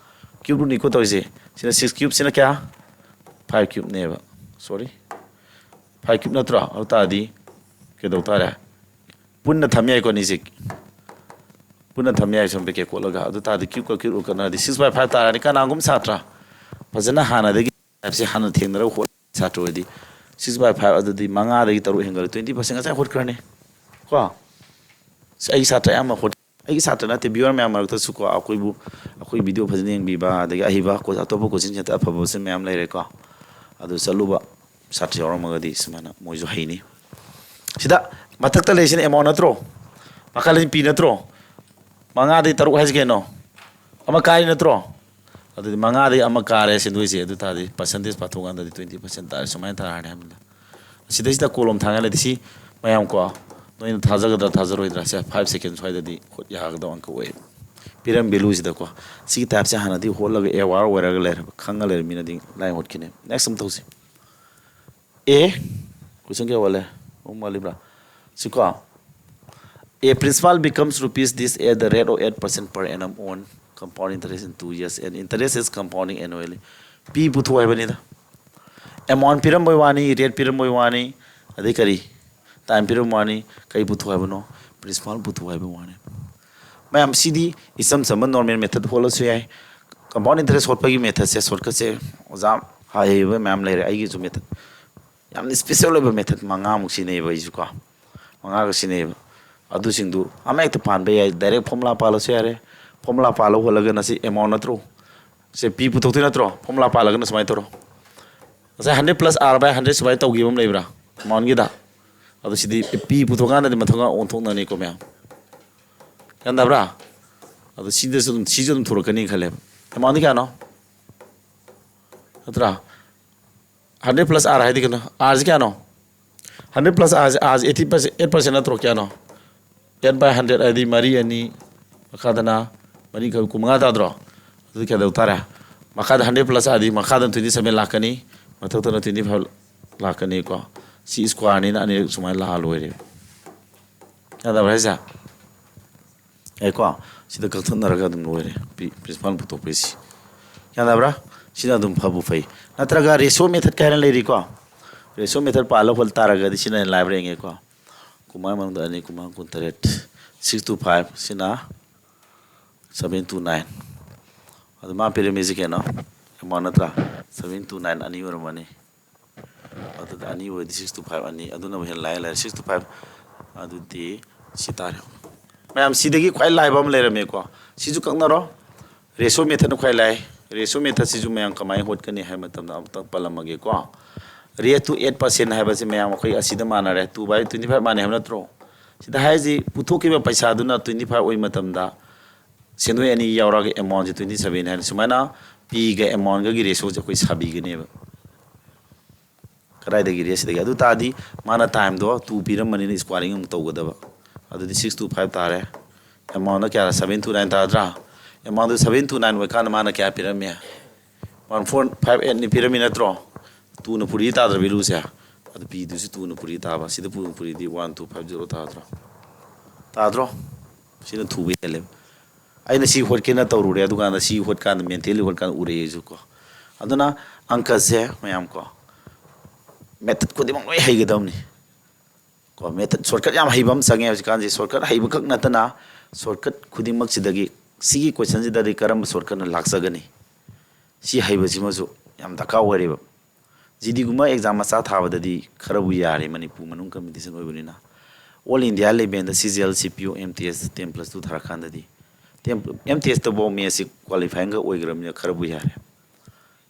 ꯀ꯭ꯌꯨꯕ ꯔꯨꯠꯅꯤꯀꯣ ꯇꯧꯔꯤꯁꯦ꯫ ꯁꯤꯅ ꯁꯤꯛꯁ ꯀ꯭ꯌꯨꯕ, ꯁꯤꯅ ꯀꯌꯥ? ꯐꯥꯏꯚ ꯀ꯭ꯌꯨꯕꯅꯦꯕ꯫ ꯁꯣꯔꯤ, ꯐꯥꯏꯚ ꯀ꯭ꯌꯨꯕ ꯅꯠꯇ꯭ꯔꯣ? ꯑꯗꯨ ꯇꯥꯔꯗꯤ ꯀꯩꯗꯧ ꯇꯥꯔꯦ? ꯄꯨꯟꯅ ꯊꯝ ꯌꯥꯏꯀꯣ ꯑꯅꯤꯁꯦ꯫ ꯄꯨꯟꯅ ꯊꯝ ꯌꯥꯏ ꯁꯨꯝ ꯄꯦꯀꯦꯠ ꯀꯣꯠꯂꯒ꯫ ꯑꯗꯨ ꯇꯥꯔꯗꯤ ꯀ꯭ꯌꯨꯕꯀ ꯀ꯭ꯌꯨꯕ ꯔꯨꯠ ꯀꯠꯅꯔꯗꯤ ꯁꯤꯛꯁ ꯕꯥꯏ ꯐꯥꯏꯚ ꯇꯥꯔꯅꯤ꯫ ꯀꯅꯥꯒꯨꯝꯕ ꯁꯥꯇ꯭ꯔ ꯐꯖꯅ ꯍꯥꯟꯅꯗꯒꯤ ꯇꯥꯏꯞꯁꯦ ꯍꯥꯟꯅ ꯊꯦꯡꯅꯔꯒ ꯍꯣꯠ ꯁꯥꯇ꯭ꯔ ꯑꯣꯏꯔꯗꯤ ꯁꯤꯛꯁ ꯕꯥꯏ ꯐꯥꯏꯚ ꯑꯗꯨꯗꯤ ꯃꯉꯥꯗꯒꯤ ꯇꯔꯨꯛ ꯍꯦꯟꯒꯠꯂꯦ, ꯇ꯭ꯋꯦꯟꯇꯤ ꯄꯥꯔꯁꯦꯟ ꯉꯁꯥꯏ ꯍꯣꯠꯈ꯭ꯔꯅꯤ ꯀꯣ꯫ ꯁꯤ ꯑꯩꯒꯤ ꯁꯥꯇ꯭ꯔ ꯑꯌꯥꯝꯕ ꯍꯣꯠ-, ꯑꯩꯒꯤ ꯁꯥꯇ꯭ꯔ ꯅꯠꯇꯦ, ꯚ꯭ꯌꯨꯋꯔ ꯃꯌꯥꯝ ꯃꯔꯛꯇꯁꯨꯀꯣ, ꯑꯩꯈꯣꯏꯕꯨ, ꯑꯩꯈꯣꯏ ꯚꯤꯗꯤꯑꯣ ꯐꯖꯅ ꯌꯦꯡꯕꯤꯕ, ꯑꯗꯒꯤ ꯑꯍꯩꯕ ꯀꯣ-, ꯑꯇꯣꯞꯄ ꯀꯣꯆꯤꯡ ꯁꯦꯟꯇꯔ ꯑꯐꯕꯁꯨ ꯃꯌꯥꯝ ꯂꯩꯔꯦꯀꯣ꯫ ꯑꯗꯨ ꯆꯠꯂꯨꯕ ꯁꯥꯇ꯭ꯔ ꯌꯥꯎꯔꯝꯃꯒꯗꯤ ꯁꯨꯃꯥꯏꯅ ꯃꯣꯏꯁꯨ ꯍꯩꯅꯤ꯫ ꯁꯤꯗ ꯃꯊꯛꯇ ꯂꯩꯔꯤꯁꯤꯅ ꯑꯦꯃꯥꯎꯟ ꯅꯠꯇ꯭ꯔꯣ? ꯃꯈꯥ ꯂꯩꯁꯤ ꯄꯤ ꯅꯠꯇ꯭ꯔꯣ? ꯃꯉꯥꯗꯒꯤ ꯇꯔꯨꯛ ꯍꯥꯏꯁꯤ ꯀꯩꯅꯣ? ꯑꯃ ꯀꯥꯏꯔꯤ ꯅꯠꯇ꯭ꯔꯣ? ꯑꯗꯨꯗꯤ ꯃꯉꯥꯗꯒꯤ ꯑꯃ ꯀꯥꯔꯦ ꯁꯦꯟꯗꯣꯏꯁꯦ꯫ ꯑꯗꯨ ꯇꯥꯔꯗꯤ ꯄꯥꯔꯁꯦꯟꯇꯦꯖ ꯄꯥꯊꯣꯛꯀꯥꯟꯗꯗꯤ ꯇ꯭ꯋꯦꯟꯇꯤ ꯄꯥꯔꯁꯦꯟ ꯇꯥꯔꯦ꯫ ꯁꯨꯃꯥꯏꯅ ꯇꯥꯔꯅꯤ ꯍꯥꯏꯕꯅꯤꯗ꯫ ꯁꯤꯗꯩꯁꯤꯗ ꯀꯣꯂꯣꯝ ꯊꯥꯡꯉꯥꯏ ꯂꯩꯇꯦ꯫ ꯁꯤ ꯃꯌꯥꯝ ꯀꯣ, ꯅꯣꯏꯅ ꯊꯥꯖꯒꯗ꯭ꯔꯥ ꯊꯥꯖꯔꯣꯏꯗ꯭ꯔꯥ? ꯁꯦ, ꯐꯥꯏꯚ ꯁꯦꯀꯦꯟ ꯁ꯭ꯋꯥꯏꯗꯗꯤ ꯍꯣꯠ ꯌꯥꯒꯗꯕ ꯑꯪꯀ ꯑꯣꯏꯌꯦꯕ꯫ ꯄꯤꯔꯝ ꯚꯦꯂꯨꯁꯤꯗꯀꯣ꯫ ꯁꯤꯒꯤ ꯇꯥꯏꯞꯁꯦ ꯍꯥꯟꯅꯗꯤ ꯍꯣꯠꯂꯒ ꯑꯦꯋꯥꯔ ꯑꯣꯏꯔꯒ ꯂꯩꯔꯕ, ꯈꯪꯉ ꯂꯩꯔꯕ ꯃꯤꯅꯗꯤ ꯂꯥꯏ ꯍꯣꯠꯈꯤꯅꯦ꯫ ꯅꯦꯛꯁ ꯑꯃ ꯇꯧꯁꯤ꯫ ꯑꯦ, ꯀꯣꯏꯁꯟ ꯀꯌꯥ ꯋꯥꯠꯂꯦ? ꯑꯍꯨꯝ ꯋꯥꯠꯂꯤꯕ꯭ꯔꯥ? ꯁꯤꯀꯣ꯫ A principal becomes rupees this at the rate of eight percent per annum on compound interest in two years and interest is compounding annually. ꯄꯤ ꯄꯨꯊꯣꯛ ꯍꯥꯏꯕꯅꯤꯗ꯫ ꯑꯦꯃꯥꯎꯟ ꯄꯤꯔꯝꯕꯩ ꯋꯥꯅꯤ, ꯔꯦꯠ ꯄꯤꯔꯝꯕꯩ ꯋꯥꯅꯤ, ꯑꯗꯩ ꯀꯔꯤ? ꯇꯥꯏꯝ ꯄꯤꯔꯝꯕ ꯋꯥꯅꯤ, ꯀꯔꯤ ꯄꯨꯊꯣꯛ ꯍꯥꯏꯕꯅꯣ? ꯄ꯭ꯔꯤꯟꯁꯤꯄꯥꯜ ꯄꯨꯊꯣꯛ ꯍꯥꯏꯕ ꯋꯥꯅꯤ꯫ ꯃꯌꯥꯝ ꯁꯤꯗꯤ ꯏꯆꯝ ꯆꯝꯕ ꯅꯣꯔꯃꯦꯜ ꯃꯦꯊꯠ ꯍꯣꯠꯂꯁꯨ ꯌꯥꯏ꯫ ꯀꯝꯄꯥꯎꯟ ꯏꯟꯇꯔꯦꯁ ꯍꯣꯠꯄꯒꯤ ꯃꯦꯊꯠꯁꯦ, ꯁꯣꯔꯠꯀꯠꯁꯦ ꯑꯣꯖꯥ ꯍꯩꯕ ꯃꯌꯥꯝ ꯂꯩꯔꯦ꯫ ꯑꯩꯒꯤꯁꯨ ꯃꯦꯊꯠ ꯌꯥꯝꯅ ꯏꯁꯄꯤꯁꯦꯜ ꯑꯣꯏꯕ ꯃꯦꯊꯠ ꯃꯉꯥꯃꯨꯛ ꯁꯤꯖꯤꯟꯅꯩꯌꯦꯕ ꯑꯩꯁꯨ ꯀꯣ꯫ ꯃꯉꯥꯒ ꯁꯤꯖꯤꯟꯅꯩꯌꯦꯕ꯫ ꯑꯗꯨꯁꯤꯡꯗꯨ ꯑꯃ ꯍꯦꯛꯇ ꯄꯥꯟꯕ ꯌꯥꯏ꯫ ꯗꯥꯏꯔꯦꯛ ꯐꯣꯔꯃꯨꯂꯥ ꯄꯥꯜꯂꯁꯨ ꯌꯥꯔꯦ꯫ ꯐꯣꯔꯃꯨꯂꯥ ꯄꯥꯜꯂ ꯍꯣꯠꯂꯒꯅ ꯁꯤ ꯑꯦꯃꯥꯎꯟ ꯅꯠꯇ꯭ꯔꯣ? ꯁꯦ ꯄꯤ ꯄꯨꯊꯣꯛꯇꯣꯏ ꯅꯠꯇ꯭ꯔꯣ? ꯐꯣꯔꯃꯨꯂꯥ ꯄꯥꯜꯂꯒꯅ ꯁꯨꯃꯥꯏꯅ ꯇꯧꯔꯣ꯫ ꯉꯁꯥꯏ ꯍꯟꯗ꯭ꯔꯦꯠ ꯄ꯭ꯂꯁ ꯑꯥꯔ ꯕꯥꯏ ꯍꯟꯗ꯭ꯔꯦꯠ ꯁꯨꯃꯥꯏꯅ ꯇꯧꯈꯤꯕ ꯑꯃ ꯂꯩꯕ꯭ꯔꯥ? ꯑꯦꯃꯥꯎꯟꯒꯤꯗ꯫ ꯑꯗꯨ ꯁꯤꯗꯤ ꯄꯤ ꯄꯨꯊꯣꯛꯀꯥꯟꯗꯗꯤ ꯃꯊꯪꯒ ꯑꯣꯟꯊꯣꯛꯅꯅꯤꯀꯣ ꯃꯌꯥꯝ꯫ ꯒ꯭ꯌꯥꯟ ꯇꯥꯕ꯭ꯔꯥ? ꯑꯗꯣ ꯁꯤꯗꯁꯨ ꯑꯗꯨꯝ, ꯁꯤꯁꯨ ꯑꯗꯨꯝ ꯊꯣꯔꯛꯀꯅꯤ ꯈꯜꯂꯦꯕ꯫ ꯑꯦꯃꯥꯎꯟꯗꯤ ꯀꯌꯥꯅꯣ? ꯅꯠꯇ꯭ꯔꯥ? ꯍꯟꯗ꯭ꯔꯦꯠ ꯄ꯭ꯂꯁ ꯑꯥꯔ ꯍꯥꯏꯗꯤ ꯀꯩꯅꯣ? ꯑꯥꯔꯁꯤ ꯀꯌꯥꯅꯣ? Hundred plus R C, R C eighty percent, eight percent ꯅꯠꯇ꯭ꯔꯣ? ꯀꯌꯥꯅꯣ? ꯑꯦꯠ ꯕꯥꯏ ꯍꯟꯗ꯭ꯔꯦꯠ ꯍꯥꯏꯗꯤ ꯃꯔꯤ ꯑꯅꯤ, ꯃꯈꯥꯗꯅ ꯃꯔꯤ ꯀꯨꯟꯃꯉꯥ ꯇꯥꯗ꯭ꯔꯣ? ꯑꯗꯨꯗꯤ ꯀꯩꯗꯧ ꯇꯥꯔꯦ? ꯃꯈꯥꯗ ꯍꯟꯗ꯭ꯔꯦꯠ ꯄ꯭ꯂꯁ ꯑꯥꯔꯗꯤ ꯃꯈꯥꯗꯅ ꯇ꯭ꯋꯦꯟꯇꯤ ꯁꯚꯦꯟ ꯂꯥꯛꯀꯅꯤ, ꯃꯊꯛꯇꯅ ꯇ꯭ꯋꯦꯟꯇꯤ ꯐꯥꯏꯚ ꯂꯥꯛꯀꯅꯤꯀꯣ꯫ ꯁꯤ ꯁ꯭ꯀ꯭ꯋꯥꯔꯅꯤꯅ ꯑꯅꯤꯔꯛ ꯁꯨꯃꯥꯏꯅ ꯂꯥꯛꯑ ꯂꯣꯏꯔꯦ꯫ ꯌꯥꯗꯕ꯭ꯔꯥ ꯍꯥꯏꯁꯦ? ꯑꯦꯀꯣ, ꯁꯤꯗ ꯀꯛꯊꯠꯅꯔꯒ ꯑꯗꯨꯝ ꯂꯣꯏꯔꯦ꯫ ꯄ꯭ꯔꯤ-, ꯄ꯭ꯔꯤꯟꯁꯤꯄꯥꯜ ꯄꯨꯊꯣꯛꯄꯩꯁꯤ꯫ ꯌꯥꯗꯕ꯭ꯔꯥ? ꯁꯤꯅ ꯑꯗꯨꯝ ꯐꯕꯨ ꯐꯩ꯫ ꯅꯠꯇ꯭ꯔꯒ ꯔꯦꯁꯤꯑꯣ ꯃꯦꯊꯠ ꯀꯥꯏꯅ ꯂꯩꯔꯤꯀꯣ꯫ ꯔꯦꯁꯤꯑꯣ ꯃꯦꯊꯠ ꯄꯥꯜꯂ ꯍꯣꯜ ꯇꯥꯔꯒꯗꯤ ꯁꯤꯅ ꯍꯦꯟꯅ ꯂꯥꯏꯕ꯭ꯔꯥ ꯌꯦꯡꯒꯦꯀꯣ꯫ ꯀꯨꯟꯃꯉꯥ ꯃꯅꯨꯡꯗ ꯑꯅꯤ, ꯀꯨꯟꯃꯉꯥ, ꯀꯨꯟꯇꯔꯦꯠ, six two five, ꯁꯤꯅ seven two nine꯫ ꯑꯗꯨ ꯃꯥ ꯄꯤꯔꯝꯃꯤꯁꯤ ꯀꯩꯅꯣ? ꯑꯦꯃꯥꯎꯟ ꯅꯠꯇ꯭ꯔꯥ? Seven two nine ꯑꯅꯤ ꯑꯣꯏꯔꯝꯃꯅꯤ꯫ ꯑꯗꯨꯗ ꯑꯅꯤ ꯑꯣꯏꯔꯗꯤ six two five ꯑꯅꯤ, ꯑꯗꯨꯅꯕꯨ ꯍꯦꯟꯅ ꯂꯥꯏ ꯂꯩꯔꯦ꯫ Six two five ꯑꯗꯨꯗꯤ ꯁꯤ ꯇꯥꯔꯦ꯫ ꯃꯌꯥꯝ, ꯁꯤꯗꯒꯤ ꯈ꯭ꯋꯥꯏ ꯂꯥꯏꯕ ꯑꯃ ꯂꯩꯔꯝꯃꯦꯀꯣ꯫ ꯁꯤꯁꯨ ꯀꯛꯅꯔꯣ꯫ ꯔꯦꯁꯤꯑꯣ ꯃꯦꯊꯠꯅ ꯈ꯭ꯋꯥꯏ ꯂꯥꯏ꯫ ꯔꯦꯁꯤꯑꯣ ꯃꯦꯊꯠꯁꯤꯁꯨ ꯃꯌꯥꯝ ꯀꯃꯥꯏꯅ ꯍꯣꯠꯀꯅꯤ ꯍꯥꯏꯕ ꯃꯇꯝꯗ ꯑꯃꯨꯛꯇꯪ ꯄꯜꯂꯝꯃꯒꯦꯀꯣ꯫ Rate to eight percent ꯍꯥꯏꯕꯁꯤ ꯃꯌꯥꯝ ꯑꯩꯈꯣꯏ ꯑꯁꯤꯗ ꯃꯥꯟꯅꯔꯦ꯫ Two by twenty five ꯃꯥꯟꯅꯩ ꯍꯥꯏꯕ ꯅꯠꯇ꯭ꯔꯣ? ꯁꯤꯗ ꯍꯥꯏꯔꯤꯁꯤ ꯄꯨꯊꯣꯛꯈꯤꯕ ꯄꯩꯁꯥꯗꯨꯅ twenty five ꯑꯣꯏꯕ ꯃꯇꯝꯗ ꯁꯦꯟꯗꯣꯏ ꯑꯅꯤ ꯌꯥꯎꯔꯒ ꯑꯦꯃꯥꯎꯟꯁꯦ twenty seven ꯍꯥꯏꯅ ꯁꯨꯃꯥꯏꯅ ꯄꯤꯒ ꯑꯦꯃꯥꯎꯟꯒꯒꯤ ꯔꯦꯁꯤꯑꯣꯁꯦ ꯑꯩꯈꯣꯏ ꯁꯥꯕꯤꯒꯅꯦꯕ꯫ ꯀꯗꯥꯏꯗꯒꯤ ꯔꯦꯠꯁꯤꯗꯒꯤ? ꯑꯗꯨ ꯇꯥꯔꯗꯤ ꯃꯥꯅ ꯇꯥꯏꯝꯗꯣ two ꯄꯤꯔꯝꯕꯅꯤꯅ ꯁ꯭ꯀ꯭ꯋꯥꯔꯤꯡ ꯑꯃꯨꯛ ꯇꯧꯒꯗꯕ꯫ ꯑꯗꯨꯗꯤ six two five ꯇꯥꯔꯦ꯫ ꯑꯦꯃꯥꯎꯟꯅ ꯀꯌꯥ? Seven two nine ꯇꯥꯗ꯭ꯔꯥ? ꯑꯦꯃꯥꯎꯟꯗꯨ seven two nine ꯑꯣꯏꯀꯥꯟꯗ ꯃꯥꯅ ꯀꯌꯥ ꯄꯤꯔꯝꯃꯤ? One four five eight ꯅꯤ ꯄꯤꯔꯝꯃꯤ ꯅꯠꯇ꯭ꯔꯣ? Twoꯅ ꯄꯨꯔꯤ ꯇꯥꯗ꯭ꯔ value ꯁꯦ? ꯑꯗꯨ ꯄꯤꯗꯨꯁꯨ twoꯅ ꯄꯨꯔꯤ ꯇꯥꯕ꯫ ꯁꯤꯗ ꯄꯨ-, ꯄꯨꯔꯤꯗꯤ one two five zero ꯇꯥꯗ꯭ꯔꯣ? ꯇꯥꯗ꯭ꯔꯣ? ꯁꯤꯅ ꯊꯨꯕ ꯍꯦꯜꯂꯦꯕ꯫ ꯑꯩꯅ ꯁꯤ ꯍꯣꯠꯀꯦꯅ ꯇꯧꯔꯨꯔꯦ, ꯑꯗꯨꯀꯥꯟꯗ ꯁꯤ ꯍꯣꯠꯀꯥꯟꯗ mentally ꯍꯣꯠꯀꯥꯟꯗ ꯎꯔꯛꯑꯦ ꯑꯩꯁꯨ ꯀꯣ꯫ ꯑꯗꯨꯅ ꯑꯪꯀꯁꯦ ꯃꯌꯥꯝ ꯀꯣ, method ꯈꯨꯗꯤꯡꯃꯛ ꯂꯣꯏ ꯍꯩꯒꯗꯕꯅꯤ ꯀꯣ꯫ Method, shortcut ꯌꯥꯝ ꯍꯩꯕ ꯑꯃ ꯆꯪꯉꯦ ꯍꯧꯖꯤꯛꯀꯥꯟꯁꯦ꯫ Shortcut ꯍꯩꯕ ꯈꯛ ꯅꯠꯇꯅ shortcut ꯈꯨꯗꯤꯡꯃꯛꯁꯤꯗꯒꯤ ꯁꯤꯒꯤ questionꯁꯤꯗꯗꯤ ꯀꯔꯝꯕ shortcutꯅ ꯂꯥꯛꯆꯒꯅꯤ? ꯁꯤ ꯍꯩꯕꯁꯤꯃꯁꯨ ꯌꯥꯝ ꯗꯔꯀꯥꯔ ꯑꯣꯏꯔꯦꯕ꯫ GDꯒꯨꯝꯕ exam ꯃꯆꯥ ꯊꯥꯕꯗꯗꯤ ꯈꯔꯕꯨ ꯌꯥꯔꯦ, ꯃꯅꯤꯄꯨꯔ ꯃꯅꯨꯡ competition ꯑꯣꯏꯕꯅꯤꯅ꯫ All India levelꯗ CGL, CPO, MTS, ten plus two ꯊꯥꯔꯀꯥꯟꯗꯗꯤ, ten, MTSꯇꯐꯥꯎ mathsꯁꯤ qualifyingꯒ ꯑꯣꯏꯈ꯭ꯔꯕꯅꯤꯅ ꯈꯔꯕꯨ ꯌꯥꯔꯦ꯫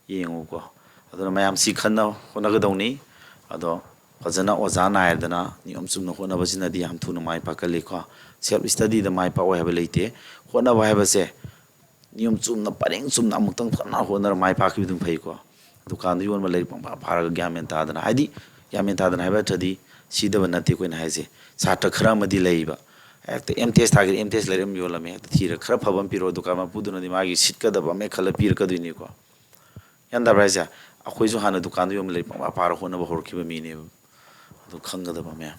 ꯌꯦꯡꯉꯨꯀꯣ꯫ ꯑꯗꯨꯅ ꯃꯌꯥꯝ ꯁꯤ ꯈꯟꯅ ꯍꯣꯠꯅꯒꯗꯧꯅꯤ꯫ ꯑꯗꯣ ꯐꯖꯅ ꯑꯣꯖꯥ ꯅꯥꯏꯔꯗꯅ ꯅꯤꯌꯣꯝ ꯆꯨꯝꯅ ꯍꯣꯠꯅꯕꯁꯤꯅꯀꯣ, ꯁꯦꯜꯐ ꯏꯁꯇꯗꯤꯗ ꯃꯥꯏ ꯄꯥꯛꯄ ꯑꯣꯏ ꯍꯥꯏꯕ ꯂꯩꯇꯦ꯫ ꯍꯣꯠꯅꯕ ꯍꯥꯏꯕꯁꯦ ꯅꯤꯌꯣꯝ ꯆꯨꯝꯅ, ꯄꯔꯦꯡ ꯆꯨꯝꯅ ꯑꯃꯨꯛꯇꯪ ꯐꯖꯅ ꯍꯣꯠꯅꯔ ꯃꯥꯏ ꯄꯥꯛꯈꯤꯕꯗꯨꯅ ꯐꯩꯀꯣ꯫ ꯗꯨꯀꯥꯟꯗ ꯌꯣꯟꯕ ꯂꯥꯏꯔꯤꯛ ꯄꯪꯐꯥ ꯐꯥꯔꯒ ꯒ꯭ꯌꯥꯟ ꯃꯦꯟ ꯇꯥꯗꯅ, ꯍꯥꯏꯗꯤ, ꯒ꯭ꯌꯥꯟ ꯃꯦꯟ ꯇꯥꯗꯅ ꯍꯥꯏꯕ ꯅꯠꯇ꯭ꯔꯗꯤ ꯁꯤꯗꯕ ꯅꯠꯇꯦ ꯑꯩꯈꯣꯏꯅ ꯍꯥꯏꯁꯦ꯫ ꯁꯥꯇ꯭ꯔ ꯈꯔ ꯑꯃꯗꯤ ꯂꯩꯕ, ꯍꯦꯛꯇ ꯑꯦꯝ ꯇꯤ ꯑꯦꯁ ꯊꯥꯒꯦꯔꯥ, ꯑꯦꯝ ꯇꯤ ꯑꯦꯁ ꯂꯥꯏꯔꯤꯛ ꯑꯃ ꯌꯣꯜꯂꯝꯃꯦ, ꯍꯦꯛꯇ ꯊꯤꯔꯒ ꯈꯔ ꯐꯕ ꯑꯃ ꯄꯤꯔꯛꯑꯣ, ꯗꯨꯀꯥꯟ ꯃꯄꯨꯗꯨꯅꯗꯤ ꯃꯥꯒꯤ ꯁꯤꯠꯀꯗꯕ ꯑꯃ ꯈꯜꯂ ꯄꯤꯔꯛꯀꯗꯣꯏꯅꯤꯀꯣ꯫ ꯒ꯭ꯌꯥꯟ ꯇꯥꯕ꯭ꯔꯥ ꯍꯥꯏꯁꯦ? ꯑꯩꯈꯣꯏꯁꯨ ꯍꯥꯟꯅ ꯗꯨꯀꯥꯟꯗ ꯌꯣꯟꯕ ꯂꯥꯏꯔꯤꯛ ꯄꯪꯐꯥ ꯐꯥꯔ ꯍꯣꯠꯅꯕ ꯍꯧꯔꯛꯈꯤꯕ ꯃꯤꯅꯦꯕ꯫ ꯑꯗꯨ ꯈꯪꯒꯗꯕ ꯃꯌꯥꯝ꯫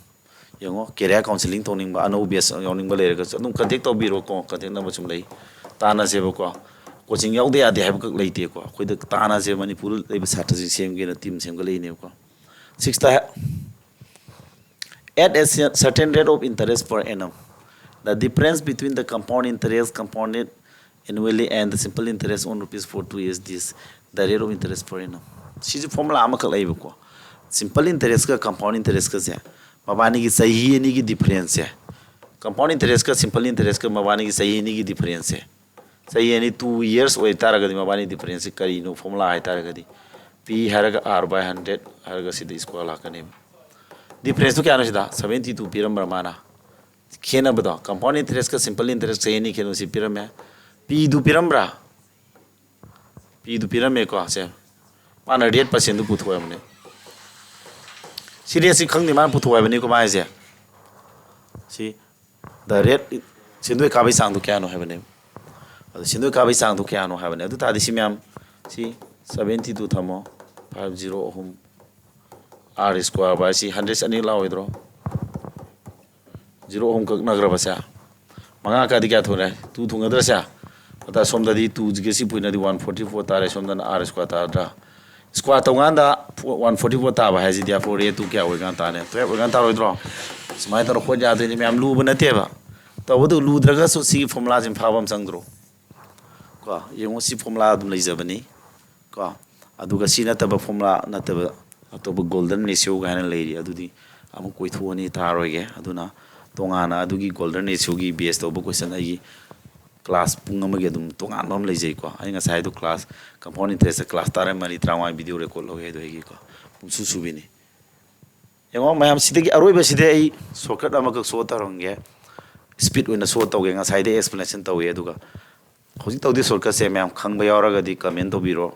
ꯌꯦꯡꯉꯣ, ꯀꯦꯔꯤꯌꯔ ꯀꯥꯎꯟꯁꯤꯂꯤꯡ ꯇꯧꯅꯤꯡꯕ, ꯑꯅꯧꯕ ꯕꯦꯁ ꯌꯥꯎꯅꯤꯡꯕ ꯂꯩꯔꯒꯁꯨ ꯑꯗꯨꯝ ꯀꯟꯇꯦꯛ ꯇꯧꯕꯤꯔꯣꯀꯣ, ꯀꯟꯇꯦꯛ ꯅꯝꯕꯔ ꯁꯨꯝ ꯂꯩ, ꯇꯥꯟꯅꯁꯦꯕꯀꯣ꯫ ꯀꯣꯆꯤꯡ ꯌꯥꯎꯗ ꯌꯥꯗꯦ ꯍꯥꯏꯕꯈꯛ ꯂꯩꯇꯦꯀꯣ, ꯑꯩꯈꯣꯏꯗ ꯇꯥꯟꯅꯁꯦ, ꯃꯅꯤꯄꯨꯔꯗ ꯂꯩꯕ ꯁꯥꯇ꯭ꯔꯁꯤꯡ ꯁꯦꯝꯒꯦꯅ team ꯁꯦꯝꯒꯠꯂꯛꯏꯅꯦꯕꯀꯣ꯫ Sixth, at a cer-, certain rate of interest per annum, the difference between the compound interest compounded annually and the simple interest on rupees four two is this, the rate of interest per annum. ꯁꯤꯁꯨ formula ꯑꯃꯈꯛ ꯂꯩꯕꯀꯣ꯫ Simple ꯏꯟꯇꯔꯦꯁꯀ compound ꯏꯟꯇꯔꯦꯁꯀꯁꯦ, ꯃꯕꯥꯅꯤꯒꯤ ꯆꯍꯤ ꯑꯅꯤꯒꯤ ꯗꯤꯐꯔꯦꯟꯁꯁꯦ, compound ꯏꯟꯇꯔꯦꯁꯀ simple ꯏꯟꯇꯔꯦꯁꯀ ꯃꯕꯥꯅꯤꯒꯤ ꯆꯍꯤ ꯑꯅꯤꯒꯤ ꯗꯤꯐꯔꯦꯟꯁꯁꯦ, ꯆꯍꯤ ꯑꯅꯤ, two years ꯑꯣꯏꯇꯥꯔꯒꯗꯤ ꯃꯕꯥꯅꯤ ꯗꯤꯐꯔꯦꯟꯁꯁꯦ ꯀꯔꯤꯅꯣ? ꯐꯣꯔꯃꯨꯂꯥ ꯍꯥꯏꯇꯥꯔꯒꯗꯤ, P ꯍꯥꯏꯔꯒ R by hundred ꯍꯥꯏꯔꯒ ꯁꯤꯗ ꯁ꯭ꯀ꯭ꯋꯥꯔ ꯂꯥꯛꯀꯅꯦꯕ꯫ ꯗꯤꯐꯔꯦꯟꯁꯇꯨ ꯀꯌꯥꯅꯣ ꯁꯤꯗ? Seventy two ꯄꯤꯔꯝꯕ꯭ꯔꯥ ꯃꯥꯅ? ꯈꯦꯠꯅꯕꯗꯣ, ꯀꯝꯄꯥꯎꯟ ꯏꯟꯇꯔꯦꯁꯀ ꯁꯤꯝꯄꯜ ꯏꯟꯇꯔꯦꯁ ꯆꯍꯤ ꯑꯅꯤ ꯈꯦꯠꯅꯕꯁꯤ ꯄꯤꯔꯝꯃꯦ꯫ Pꯗꯨ ꯄꯤꯔꯝꯕ꯭ꯔꯥ? Pꯗꯨ ꯄꯤꯔꯝꯃꯦꯀꯣ꯫ ꯁꯦ, ꯃꯥꯅ ꯔꯦꯠ ꯄꯥꯔꯁꯦꯟꯗꯨ ꯄꯨꯊꯣꯛꯑꯕꯅꯦ꯫ ꯁꯤ ꯔꯦꯠꯁꯤ ꯈꯪꯗꯦ, ꯃꯥꯅ ꯄꯨꯊꯣꯛꯑꯕꯅꯤꯀꯣ ꯃꯥ ꯍꯥꯏꯁꯦ꯫ ꯁꯤ the rate, ꯁꯦꯟꯗꯣꯏ ꯀꯥꯕꯒꯤ ꯆꯥꯡꯗꯣ ꯀꯌꯥꯅꯣ ꯍꯥꯏꯕꯅꯦꯕ꯫ ꯑꯗꯣ ꯁꯦꯟꯗꯣꯏ ꯀꯥꯕꯒꯤ ꯆꯥꯡꯗꯣ ꯀꯌꯥꯅꯣ ꯍꯥꯏꯕꯅꯦ꯫ ꯑꯗꯨ ꯇꯥꯔꯗꯤ ꯁꯤ ꯃꯌꯥꯝ, ꯁꯤ seventy two ꯊꯝꯃꯣ, five zero ꯑꯍꯨꯝ, R square by ꯁꯤ hundred ꯑꯅꯤ ꯂꯥꯛꯑꯣꯏꯗ꯭ꯔꯣ? Zero ꯑꯍꯨꯝ ꯀꯛꯅꯈ꯭ꯔꯕꯁꯦ, ꯃꯉꯥ ꯀꯥꯗꯤ ꯀꯌꯥ ꯊꯣꯛꯂꯦ? Two ꯊꯨꯡꯒꯗ꯭ꯔꯁꯦ? ꯑꯗ ꯁꯣꯝꯗꯗꯤ twoꯁꯤꯒ ꯁꯤ ꯄꯨꯏꯅꯗꯤ one forty four ꯇꯥꯔꯦ, ꯁꯣꯝꯗꯅ R square ꯇꯥꯔꯗ꯭ꯔꯥ? Square ꯇꯧꯀꯥꯟꯗ one forty four ꯇꯥꯕ ꯍꯥꯏꯁꯤꯗꯤ ꯑꯐꯣꯔ ꯔꯦꯠ ꯇꯨ ꯀꯌꯥ ꯑꯣꯏꯀꯥꯟ ꯇꯥꯔꯦ? Twelve ꯑꯣꯏꯀꯥꯟ ꯇꯥꯔꯣꯏꯗ꯭ꯔꯣ? ꯁꯨꯃꯥꯏꯅ ꯇꯧꯔ ꯍꯣꯠ ꯌꯥꯗꯣꯏꯅꯤ ꯃꯌꯥꯝ, ꯂꯨꯕ ꯅꯠꯇꯦꯕ꯫ ꯇꯧꯕꯗꯨ ꯂꯨꯗ꯭ꯔꯒꯁꯨ ꯁꯤꯒꯤ ꯐꯣꯔꯃꯨꯂꯥꯁꯤ ꯐꯥꯕ ꯑꯃ ꯆꯪꯗ꯭ꯔꯣ? ꯀꯣ, ꯌꯦꯡꯉꯣ, ꯁꯤ ꯐꯣꯔꯃꯨꯂꯥ ꯑꯗꯨꯝ ꯂꯩꯖꯕꯅꯤ꯫ ꯀꯣ, ꯑꯗꯨꯒ ꯁꯤ ꯅꯠꯇꯕ ꯐꯣꯔꯃꯨꯂꯥ ꯅꯠꯇꯕ ꯑꯇꯣꯞꯄ ꯒꯣꯜꯗꯟ ꯔꯦꯁꯤꯌꯣ ꯀꯥꯏꯅ ꯂꯩꯔꯤ, ꯑꯗꯨꯗꯤ ꯑꯃꯨꯛ ꯀꯣꯏꯊꯣꯛꯑꯅꯤ, ꯇꯥꯔꯣꯏꯒꯦ꯫ ꯑꯗꯨꯅ ꯇꯣꯉꯥꯟꯅ ꯑꯗꯨꯒꯤ ꯒꯣꯜꯗꯟ ꯔꯦꯁꯤꯌꯣꯒꯤ ꯕꯦꯁ ꯇꯧꯕ ꯀꯣꯏꯁꯟ ꯑꯩꯒꯤ ꯀ꯭ꯂꯥꯁ ꯄꯨꯡ ꯑꯃꯒꯤ ꯑꯗꯨꯝ ꯇꯣꯉꯥꯟꯕ ꯑꯃ ꯂꯩꯖꯩꯀꯣ꯫ ꯑꯩ ꯉꯁꯥꯏ ꯍꯥꯏꯗꯣ ꯀ꯭ꯂꯥꯁ ꯀꯝꯄꯥꯎꯟ ꯏꯟꯇꯔꯦꯁꯇ ꯀ꯭ꯂꯥꯁ ꯇꯔꯥꯃꯔꯤ, ꯇꯔꯥꯃꯉꯥ ꯚꯤꯗꯤꯑꯣ ꯔꯦꯀꯣꯔꯗ ꯂꯧꯋꯦ ꯍꯥꯏꯗꯣ ꯑꯩꯒꯤꯀꯣ, ꯄꯨꯡꯁꯨ ꯁꯨꯕꯤꯅꯤ꯫ ꯌꯦꯡꯉꯣ ꯃꯌꯥꯝ, ꯁꯤꯗꯒꯤ ꯑꯔꯣꯏꯕꯁꯤꯗꯤ ꯑꯩ shortcut ꯑꯃꯈꯛ show ꯇꯧꯔꯝꯒꯦ꯫ Speed ꯑꯣꯏꯅ show ꯇꯧꯒꯦ꯫ ꯉꯁꯥꯏꯗꯩ explanation ꯇꯧꯏ, ꯑꯗꯨꯒ ꯍꯧꯖꯤꯛ ꯇꯧꯗꯣꯏ shortcutꯁꯦ ꯃꯌꯥꯝ ꯈꯪꯕ ꯌꯥꯎꯔꯒꯗꯤ comment ꯇꯧꯕꯤꯔꯣ꯫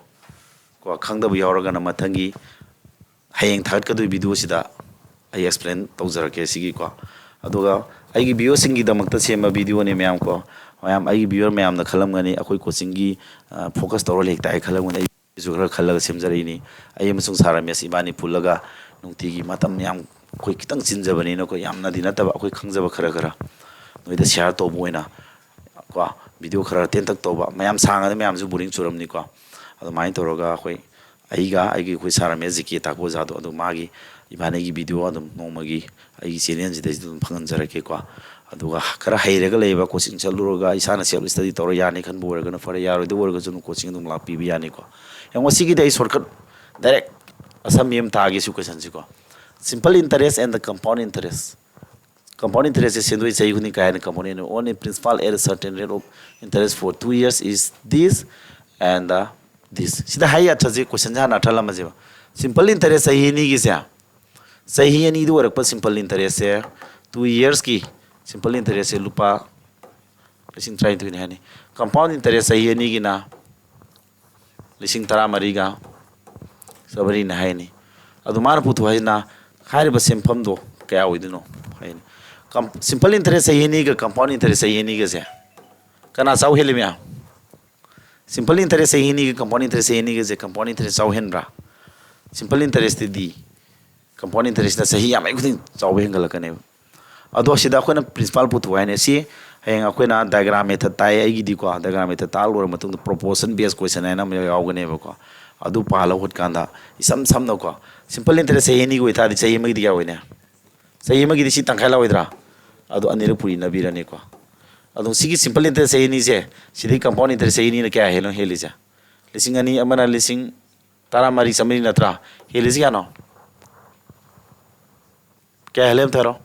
ꯀꯣ, ꯈꯪꯗꯕ ꯌꯥꯎꯔꯒꯅ ꯃꯊꯪꯒꯤ ꯍꯌꯦꯡ ꯊꯥꯒꯠꯀꯗꯣꯏ videoꯁꯤꯗ ꯑꯩ explain ꯇꯧꯖꯔꯛꯀꯦ ꯁꯤꯒꯤꯀꯣ꯫ ꯑꯗꯨꯒ ꯑꯩꯒꯤ viewerꯁꯤꯡꯒꯤꯗꯃꯛꯇ ꯁꯦꯝꯕ videoꯅꯤ ꯃꯌꯥꯝ ꯀꯣ꯫ ꯃꯌꯥꯝ, ꯑꯩꯒꯤ viewer ꯃꯌꯥꯝꯅ ꯈꯜꯂꯝꯒꯅꯤ, "ꯑꯩꯈꯣꯏ coachingꯒꯤ, ꯑ, focus ꯇꯧꯔ ꯂꯩꯇꯥꯏ" ꯈꯜꯂꯝꯒꯅꯤ꯫ ꯑꯩꯁꯨ ꯈꯔ ꯈꯜꯂꯒ ꯁꯦꯝꯖꯔꯛꯏꯅꯤ꯫ ꯑꯩ ꯑꯃꯁꯨꯡ ꯁꯥꯔ ꯔꯥꯃꯦꯁ ꯏꯕꯥꯅꯤ ꯄꯨꯜꯂꯒ ꯅꯨꯡꯇꯤꯒꯤ ꯃꯇꯝ ꯌꯥꯝ ꯑꯩꯈꯣꯏ ꯈꯤꯇꯪ ꯆꯤꯟꯖꯕꯅꯤꯅꯀꯣ, ꯌꯥꯝꯅꯗꯤ ꯅꯠꯇꯕ, ꯑꯩꯈꯣꯏ ꯈꯪꯖꯕ ꯈꯔ ꯈꯔ ꯅꯣꯏꯗ share ꯇꯧꯕ ꯑꯣꯏꯅ ꯀꯣ, video ꯈꯔ ꯇꯦꯟꯇꯛ ꯇꯧꯕ꯫ ꯃꯌꯥꯝ ꯁꯥꯡꯉꯗꯤ ꯃꯌꯥꯝꯁꯨ boring ꯆꯨꯔꯝꯅꯤꯀꯣ꯫ ꯑꯗꯨꯃꯥꯏꯅ ꯇꯧꯔꯒ ꯑꯩꯈꯣꯏ, ꯑꯩꯒ ꯑꯩꯒꯤ, ꯑꯩꯈꯣꯏ ꯁꯥꯔ ꯔꯥꯃꯦꯁ ꯖꯤ ꯀꯦ ꯇꯥꯛꯄ ꯑꯣꯖꯥꯗꯣ, ꯑꯗꯨ ꯃꯥꯒꯤ, ꯏꯕꯥꯅꯤꯒꯤ video ꯑꯗꯨꯝ ꯅꯣꯡꯃꯒꯤ ꯑꯩꯒꯤ channelꯁꯤꯗꯩꯁꯤꯗ ꯑꯗꯨꯝ ꯐꯪꯍꯟꯖꯔꯛꯀꯦꯀꯣ꯫ ꯑꯗꯨꯒ ꯈꯔ ꯍꯩꯔꯒ ꯂꯩꯕ, coaching ꯆꯠꯂꯨꯔꯒ ꯏꯁꯥꯅ self study ꯇꯧꯔ ꯌꯥꯅꯤ ꯈꯟꯕ ꯑꯣꯏꯔꯒꯅ ꯐꯔꯦ, ꯌꯥꯔꯣꯏꯗꯕ ꯑꯣꯏꯔꯒꯁꯨ ꯑꯗꯨꯝ coaching ꯑꯗꯨꯝ ꯂꯥꯛꯄꯤꯕ ꯌꯥꯅꯤꯀꯣ꯫ ꯌꯦꯡꯉꯣ, ꯁꯤꯒꯤꯗꯤ ꯑꯩ shortcut direct ꯑꯁꯝꯕꯤ ꯑꯃ ꯇꯥꯒꯦ ꯁꯤ questionꯁꯤꯀꯣ꯫ Simple interest and the compound interest꯫ Compound interestꯁꯦ ꯁꯦꯟꯗꯣꯏ ꯆꯍꯤ ꯈꯨꯗꯤꯡ ꯀꯥꯏꯅ compound interest, only principal at a certain rate of interest for two years is this and, uh, this꯫ ꯁꯤꯗ ꯍꯥꯏ ꯑꯔꯊꯁꯦ, questionꯁꯦ ꯍꯥꯟꯅ ꯑꯔꯊ ꯂꯝꯃꯁꯦꯕ꯫ Simple interest ꯆꯍꯤ ꯑꯅꯤꯒꯤꯁꯦ, ꯆꯍꯤ ꯑꯅꯤꯗ ꯑꯣꯏꯔꯛꯄ simple interestꯁꯦ, two yearsꯀꯤ simple interestꯁꯦ ꯂꯨꯄꯥ ꯂꯤꯁꯤꯡ ꯇꯔꯥꯅꯤꯊꯣꯏꯅꯤ ꯍꯥꯏꯅꯤ꯫ Compound interest ꯆꯍꯤ ꯑꯅꯤꯒꯤꯅ ꯂꯤꯁꯤꯡ ꯇꯔꯥꯃꯔꯤꯒ ꯆꯥꯃꯔꯤꯅꯤ ꯍꯥꯏꯅꯤ꯫ ꯑꯗꯨ ꯃꯥꯅ ꯄꯨꯊꯣꯛ ꯍꯥꯏꯁꯤꯅ, ꯍꯥꯏꯔꯤꯕ ꯁꯦꯟꯐꯝꯗꯣ ꯀꯌꯥ ꯑꯣꯏꯗꯣꯏꯅꯣ ꯍꯥꯏꯅꯤ꯫ Com-, simple interest ꯆꯍꯤ ꯑꯅꯤꯒ compound interest ꯆꯍꯤ ꯑꯅꯤꯒꯁꯦ ꯀꯅꯥ ꯆꯥꯎ ꯍꯦꯜꯂꯤ ꯃꯌꯥꯝ? Simple interest ꯆꯍꯤ ꯑꯅꯤꯒ compound interest ꯆꯍꯤ ꯑꯅꯤꯒꯁꯦ compound interest ꯆꯥꯎ ꯍꯦꯟꯕ꯭ꯔꯥ? Simple interestꯇꯗꯤ compound interestꯅ ꯆꯍꯤ ꯌꯥꯝꯃꯛꯏ ꯈꯨꯗꯤꯡ ꯆꯥꯎꯕ ꯍꯦꯟꯒꯠꯂꯛꯀꯅꯦꯕ꯫ ꯑꯗꯣ ꯁꯤꯗ ꯑꯩꯈꯣꯏꯅ principal ꯄꯨꯊꯣꯛ ꯍꯥꯏꯅꯦ꯫ ꯁꯤ ꯍꯌꯦꯡ ꯑꯩꯈꯣꯏꯅ diagram method ꯇꯥꯛꯑꯦ ꯑꯩꯒꯤꯗꯤꯀꯣ, diagram method ꯇꯥꯛ ꯂꯣꯏꯔ ꯃꯇꯨꯡꯗ proportion based question ꯍꯥꯏꯅ ꯑꯃ ꯌꯥꯎꯒꯅꯦꯕꯀꯣ꯫ ꯑꯗꯨ ꯄꯥꯍꯜꯂ ꯍꯣꯠꯀꯥꯟꯗ ꯏꯁꯝ ꯁꯝꯅꯀꯣ, simple interest ꯆꯍꯤ ꯑꯅꯤꯒꯤ ꯑꯣꯏꯇꯥꯔꯗꯤ ꯆꯍꯤ ꯑꯃꯒꯤꯗꯤ ꯀꯌꯥ ꯑꯣꯏꯅꯤ? ꯆꯍꯤ ꯑꯃꯒꯤꯗꯤ ꯁꯤ ꯇꯪꯈꯥꯏ ꯂꯧꯔꯣꯏꯗ꯭ꯔꯥ? ꯑꯗꯣ ꯑꯅꯤꯔꯛ ꯄꯨꯔꯤꯅꯕꯤꯔꯅꯤꯀꯣ꯫ ꯑꯗꯣ ꯁꯤꯒꯤ simple interest ꯆꯍꯤ ꯑꯅꯤꯁꯦ, ꯁꯤꯗꯒꯤ compound interest ꯆꯍꯤ ꯑꯅꯤꯅ ꯀꯌꯥ ꯍꯦꯟꯅꯣ ꯍꯦꯜꯂꯤꯁꯦ? ꯂꯤꯁꯤꯡ ꯑꯅꯤ ꯑꯃꯅ ꯂꯤꯁꯤꯡ ꯇꯔꯥꯃꯔꯤ ꯆꯥꯃꯔꯤ ꯅꯠꯇ꯭ꯔꯥ? ꯍꯦꯜꯂꯤꯁꯤ ꯀꯌꯥꯅꯣ? ꯀꯌꯥ ꯍꯦꯜꯂꯦ ꯑꯝꯇ ꯍꯥꯏꯔꯣ?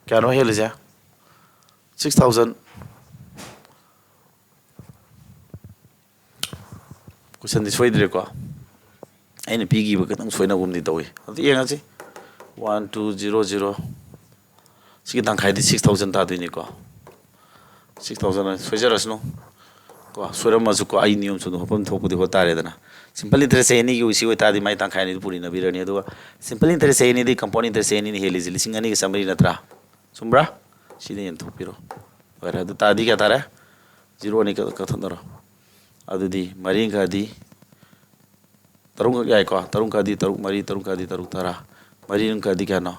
ꯀꯌꯥꯅꯣ ꯍꯦꯜꯂꯤꯁꯦ? Six thousand꯫ Questionꯗꯤ ꯁꯣꯏꯗ꯭ꯔꯦꯀꯣ? ꯑꯩꯅ ꯄꯤꯈꯤꯕ ꯈꯤꯇꯪ ꯁꯣꯏꯅꯒꯨꯝꯗꯤ ꯇꯧꯏ꯫ ꯑꯗꯨ ꯌꯦꯡꯉꯁꯤ꯫ One two zero zero꯫ ꯁꯤꯒꯤ ꯇꯪꯈꯥꯏꯗꯤ six thousand ꯇꯥꯗꯣꯏꯅꯤꯀꯣ꯫ Six thousand ꯁꯣꯏꯖꯔꯁꯅꯨ꯫ ꯀꯣ, ꯁꯣꯏꯔꯝꯃꯁꯨꯀꯣ, ꯑꯩ ꯅꯤꯌꯣꯝ ꯆꯨꯝꯅ ꯍꯣꯠꯐꯝ ꯊꯣꯛꯄꯗꯤ ꯍꯣꯠ ꯇꯥꯔꯦꯗꯅ꯫ Simple interest ꯆꯍꯤ ꯑꯅꯤꯒꯤ ꯑꯣꯏꯁꯤ ꯑꯣꯏꯇꯥꯔꯗꯤ ꯃꯥꯏ ꯇꯪꯈꯥꯏ ꯑꯅꯤꯗꯨ ꯄꯨꯔꯤꯅꯕꯤꯔꯅꯤ꯫ ꯑꯗꯨꯒ simple interest ꯆꯍꯤ ꯑꯅꯤꯗꯤ compound interest ꯆꯍꯤ ꯑꯅꯤꯅ ꯍꯦꯜꯂꯤꯁꯦ ꯂꯤꯁꯤꯡ ꯑꯅꯤꯒ ꯆꯥꯝꯃꯔꯤ ꯅꯠꯇ꯭ꯔꯥ? ꯆꯨꯝꯕ꯭ꯔꯥ? ꯁꯤꯗ ꯌꯦꯟꯊꯣꯛꯄꯤꯔꯣ꯫ ꯂꯣꯏꯔꯦ꯫ ꯑꯗꯨ ꯇꯥꯔꯗꯤ ꯀꯌꯥ ꯇꯥꯔꯦ? Zero ꯑꯅꯤ ꯀꯛ-, ꯀꯛꯊꯠꯅꯔꯣ꯫ ꯑꯗꯨꯗꯤ ꯃꯔꯤ ꯈꯔꯗꯤ ꯇꯔꯨꯛꯈꯛ ꯌꯥꯏꯀꯣ꯫ ꯇꯔꯨꯛ ꯈꯔꯗꯤ ꯇꯔꯨꯛ ꯃꯔꯤ, ꯇꯔꯨꯛ ꯈꯔꯗꯤ ꯇꯔꯨꯛ ꯇꯔꯥ꯫ ꯃꯔꯤ ꯈꯔꯗꯤ ꯀꯌꯥꯅꯣ?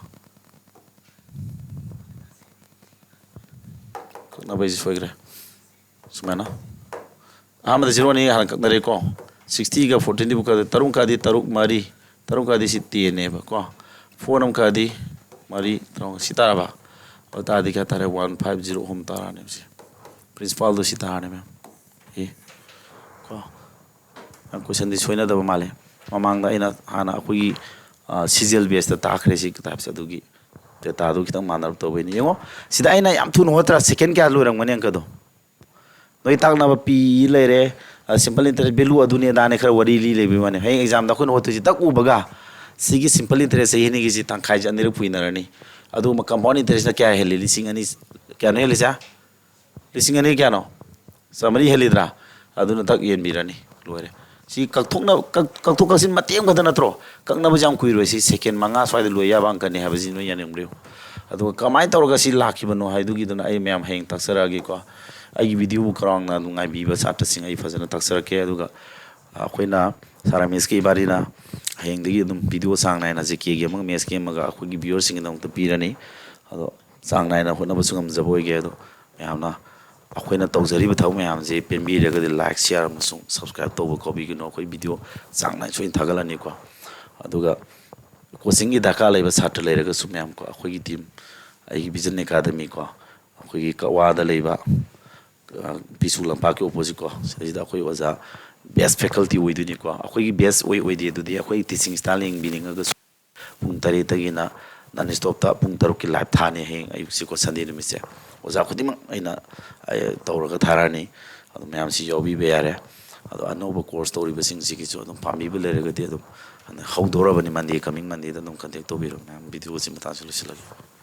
ꯀꯛꯅꯕꯩꯁꯤ ꯁꯣꯏꯈ꯭ꯔꯦ꯫ ꯁꯨꯃꯥꯏꯅ꯫ ꯑꯍꯥꯟꯕꯗ zero ꯑꯅꯤ ꯍꯥꯟꯅ ꯀꯛꯅꯔꯦꯀꯣ꯫ Sixtyꯒ fourteenꯗꯤ ꯕꯨꯛ ꯀꯛꯑꯗꯤ ꯇꯔꯨꯛ ꯈꯔꯗꯤ ꯇꯔꯨꯛ ꯃꯔꯤ, ꯇꯔꯨꯛ ꯈꯔꯗꯤ ꯁꯤ tenꯅꯦꯕꯀꯣ꯫ Four ꯑꯃ ꯈꯔꯗꯤ ꯃꯔꯤ, ꯇꯔꯨꯛ, ꯁꯤ ꯇꯥꯔꯕ? ꯑꯗꯨ ꯇꯥꯔꯗꯤ ꯀꯌꯥ ꯇꯥꯔꯦ? One five zero ꯑꯍꯨꯝ ꯇꯥꯔꯅꯦꯕ ꯁꯤ꯫ Principalꯗꯣ ꯁꯤ ꯇꯥꯔꯅꯦ, ꯃꯦꯝ꯫ ꯑꯦ꯫ ꯀꯣ꯫ ꯅꯪ questionꯗꯤ ꯁꯣꯏꯅꯗꯕ ꯃꯥꯜꯂꯦ꯫ ꯃꯃꯥꯡꯗ ꯑꯩꯅ ꯍꯥꯟꯅ ꯑꯩꯈꯣꯏꯒꯤ, ꯑ, C G L baseꯇ ꯇꯥꯛꯈ꯭ꯔꯦ ꯁꯤ typeꯁꯦ꯫ ꯑꯗꯨꯒꯤ dataꯗꯨ ꯈꯤꯇꯪ ꯃꯥꯟꯅꯔꯛꯇꯕꯩꯅꯤ꯫ ꯌꯦꯡꯉꯣ, ꯁꯤꯗ ꯑꯩꯅ ꯌꯥꯝ ꯊꯨꯅ ꯍꯣꯠꯇ꯭ꯔꯥ? Second ꯀꯌꯥ ꯂꯣꯏꯔꯝꯒꯅꯤ ꯑꯪꯀꯗꯣ? ꯅꯣꯏ ꯇꯥꯛꯅꯕ ꯄꯤ ꯂꯩꯔꯦ, ꯑ, simple interest value ꯑꯗꯨꯅꯦ ꯑꯗꯥꯅꯦ ꯈꯔ ꯋꯥꯔꯤ ꯂꯤ ꯂꯩꯕꯩ ꯋꯥꯅꯤ꯫ ꯍꯌꯦꯡ examꯗ ꯑꯩꯈꯣꯏꯅ ꯍꯣꯠꯇꯣꯏꯁꯤ ꯇꯛ ꯎꯕꯒ ꯁꯤꯒꯤ simple interest ꯆꯍꯤ ꯑꯅꯤꯒꯤꯁꯤ ꯇꯪꯈꯥꯏꯁꯦ ꯑꯅꯤꯔꯛ ꯄꯨꯏꯅꯔꯅꯤ꯫ ꯑꯗꯨꯒ compound interestꯅ ꯀꯌꯥ ꯍꯦꯜꯂꯤ? ꯂꯤꯁꯤꯡ ꯑꯅꯤ, ꯀꯌꯥꯅꯣ ꯍꯦꯜꯂꯤꯁꯦ? ꯂꯤꯁꯤꯡ ꯑꯅꯤ ꯀꯌꯥꯅꯣ? ꯆꯥꯃꯔꯤ ꯍꯦꯜꯂꯤꯗ꯭ꯔꯥ? ꯑꯗꯨꯅ ꯇꯛ ꯌꯦꯟꯕꯤꯔꯅꯤ꯫ ꯂꯣꯏꯔꯦ꯫ ꯁꯤ ꯀꯛꯊꯣꯛꯅ-, ꯀꯛ-, ꯀꯛꯊꯣꯛ ꯀꯛꯁꯤꯟ ꯃꯇꯦꯛ ꯑꯃꯈꯛꯇ ꯅꯠꯇ꯭ꯔꯣ? ꯀꯛꯅꯕꯁꯦ ꯌꯥꯝ ꯀꯨꯏꯔꯣꯏ꯫ ꯁꯤ second ꯃꯉꯥ ꯁ꯭ꯋꯥꯏꯗ ꯂꯣꯏ ꯌꯥꯕ ꯑꯪꯀꯅꯤ ꯍꯥꯏꯕꯁꯤ ꯅꯣꯏ ꯌꯥꯅꯤꯡꯕ꯭ꯔꯥ ꯌꯦꯡꯉꯨ꯫ ꯑꯗꯨꯒ ꯀꯃꯥꯏꯅ ꯇꯧꯔꯒ ꯁꯤ ꯂꯥꯛꯈꯤꯕꯅꯣ ꯍꯥꯏꯗꯨꯒꯤꯗꯨꯅ ꯑꯩ ꯃꯌꯥꯝ ꯍꯌꯦꯡ ꯇꯥꯛꯆꯔꯛꯑꯒꯦꯀꯣ꯫ ꯑꯩꯒꯤ videoꯕꯨ ꯀꯔꯥꯎꯅ ꯑꯗꯨꯝ ꯉꯥꯏꯕꯤꯕ ꯁꯥꯇ꯭ꯔꯁꯤꯡ ꯑꯩ ꯐꯖꯅ ꯇꯥꯛꯆꯔꯛꯀꯦ꯫ ꯑꯗꯨꯒ ꯑꯩꯈꯣꯏꯅ ꯁꯥꯔ ꯔꯥꯃꯦꯁꯀ ꯏꯕꯥꯅꯤꯅ ꯍꯌꯦꯡꯗꯒꯤ ꯑꯗꯨꯝ video ꯆꯥꯡ ꯅꯥꯏꯅ GKꯒꯤ ꯑꯃꯒ mathsꯀꯤ ꯑꯃꯒ ꯑꯩꯈꯣꯏꯒꯤ viewerꯁꯤꯡꯒꯤꯗꯃꯛꯇ ꯄꯤꯔꯅꯤ꯫ ꯑꯗꯣ ꯆꯥꯡ ꯅꯥꯏꯅ ꯍꯣꯠꯅꯕꯁꯨ ꯉꯝꯖꯕ ꯑꯣꯏꯒꯦ꯫ ꯑꯗꯣ ꯃꯌꯥꯝꯅ ꯑꯩꯈꯣꯏꯅ ꯇꯧꯖꯔꯤꯕ ꯊꯕꯛ ꯃꯌꯥꯝꯁꯦ ꯄꯦꯟꯕꯤꯔꯒꯗꯤ like, share ꯑꯃꯁꯨꯡ subscribe ꯇꯧꯕ ꯀꯥꯎꯕꯤꯒꯅꯨ꯫ ꯑꯩꯈꯣꯏ video ꯆꯥꯡ ꯅꯥꯏꯅ ꯁꯣꯏꯅ ꯊꯥꯒꯠꯂꯅꯤꯀꯣ꯫ ꯑꯗꯨꯒ coachingꯒꯤ ꯗꯔꯀꯥꯔ ꯂꯩꯕ ꯁꯥꯇ꯭ꯔ ꯂꯩꯔꯒꯁꯨ ꯃꯌꯥꯝ ꯀꯣ, ꯑꯩꯈꯣꯏꯒꯤ team, ꯑꯩꯒꯤ Vision Academy ꯀꯣ, ꯑꯩꯈꯣꯏꯒꯤ ꯀꯛꯋꯥꯗ ꯂꯩꯕ, ꯑ, ꯄꯤꯁꯨ ꯂꯝꯄꯥꯛꯀꯤ opposite ꯀꯣ, ꯁꯤꯗꯩꯁꯤꯗ ꯑꯩꯈꯣꯏ ꯑꯣꯖꯥ best faculty ꯑꯣꯏꯗꯣꯏꯅꯤꯀꯣ꯫ ꯑꯩꯈꯣꯏꯒꯤ best ꯑꯣꯏ ꯑꯣꯏꯗꯦ ꯑꯗꯨꯗꯤ ꯑꯩꯈꯣꯏ teaching style ꯌꯦꯡꯕꯤꯅꯤꯡꯉꯒꯁꯨ ꯄꯨꯡ ꯇꯔꯦꯠꯇꯒꯤꯅ non stopꯇ ꯄꯨꯡ ꯇꯔꯨꯛꯀꯤ live ꯊꯥꯅꯤ ꯍꯌꯦꯡ ꯑꯌꯨꯛꯁꯤꯀꯣ, Sunday ꯅꯨꯃꯤꯠꯁꯦ꯫ ꯑꯣꯖꯥ ꯈꯨꯗꯤꯡꯃꯛ ꯑꯩꯅ, ꯑꯩ ꯇꯧꯔꯒ ꯊꯥꯔꯛꯑꯅꯤ꯫ ꯑꯗꯨ ꯃꯌꯥꯝꯁꯤ ꯌꯥꯎꯕꯤꯕ ꯌꯥꯔꯦ꯫ ꯑꯗꯣ ꯑꯅꯧꯕ course ꯇꯧꯔꯤꯕꯁꯤꯡꯁꯤꯒꯤꯁꯨ ꯑꯗꯨꯝ ꯄꯥꯝꯕꯤꯕ ꯂꯩꯔꯒꯗꯤ ꯑꯗꯨꯝ ꯍꯧꯗꯧꯔꯕꯅꯤ, Monday, coming Mondayꯗ ꯑꯗꯨꯝ contact ꯇꯧꯕꯤꯔꯣ ꯃꯌꯥꯝ꯫ Videoꯁꯤ ꯃꯇꯥꯡꯁꯤ ꯂꯣꯏꯁꯤꯜꯂꯒꯦ꯫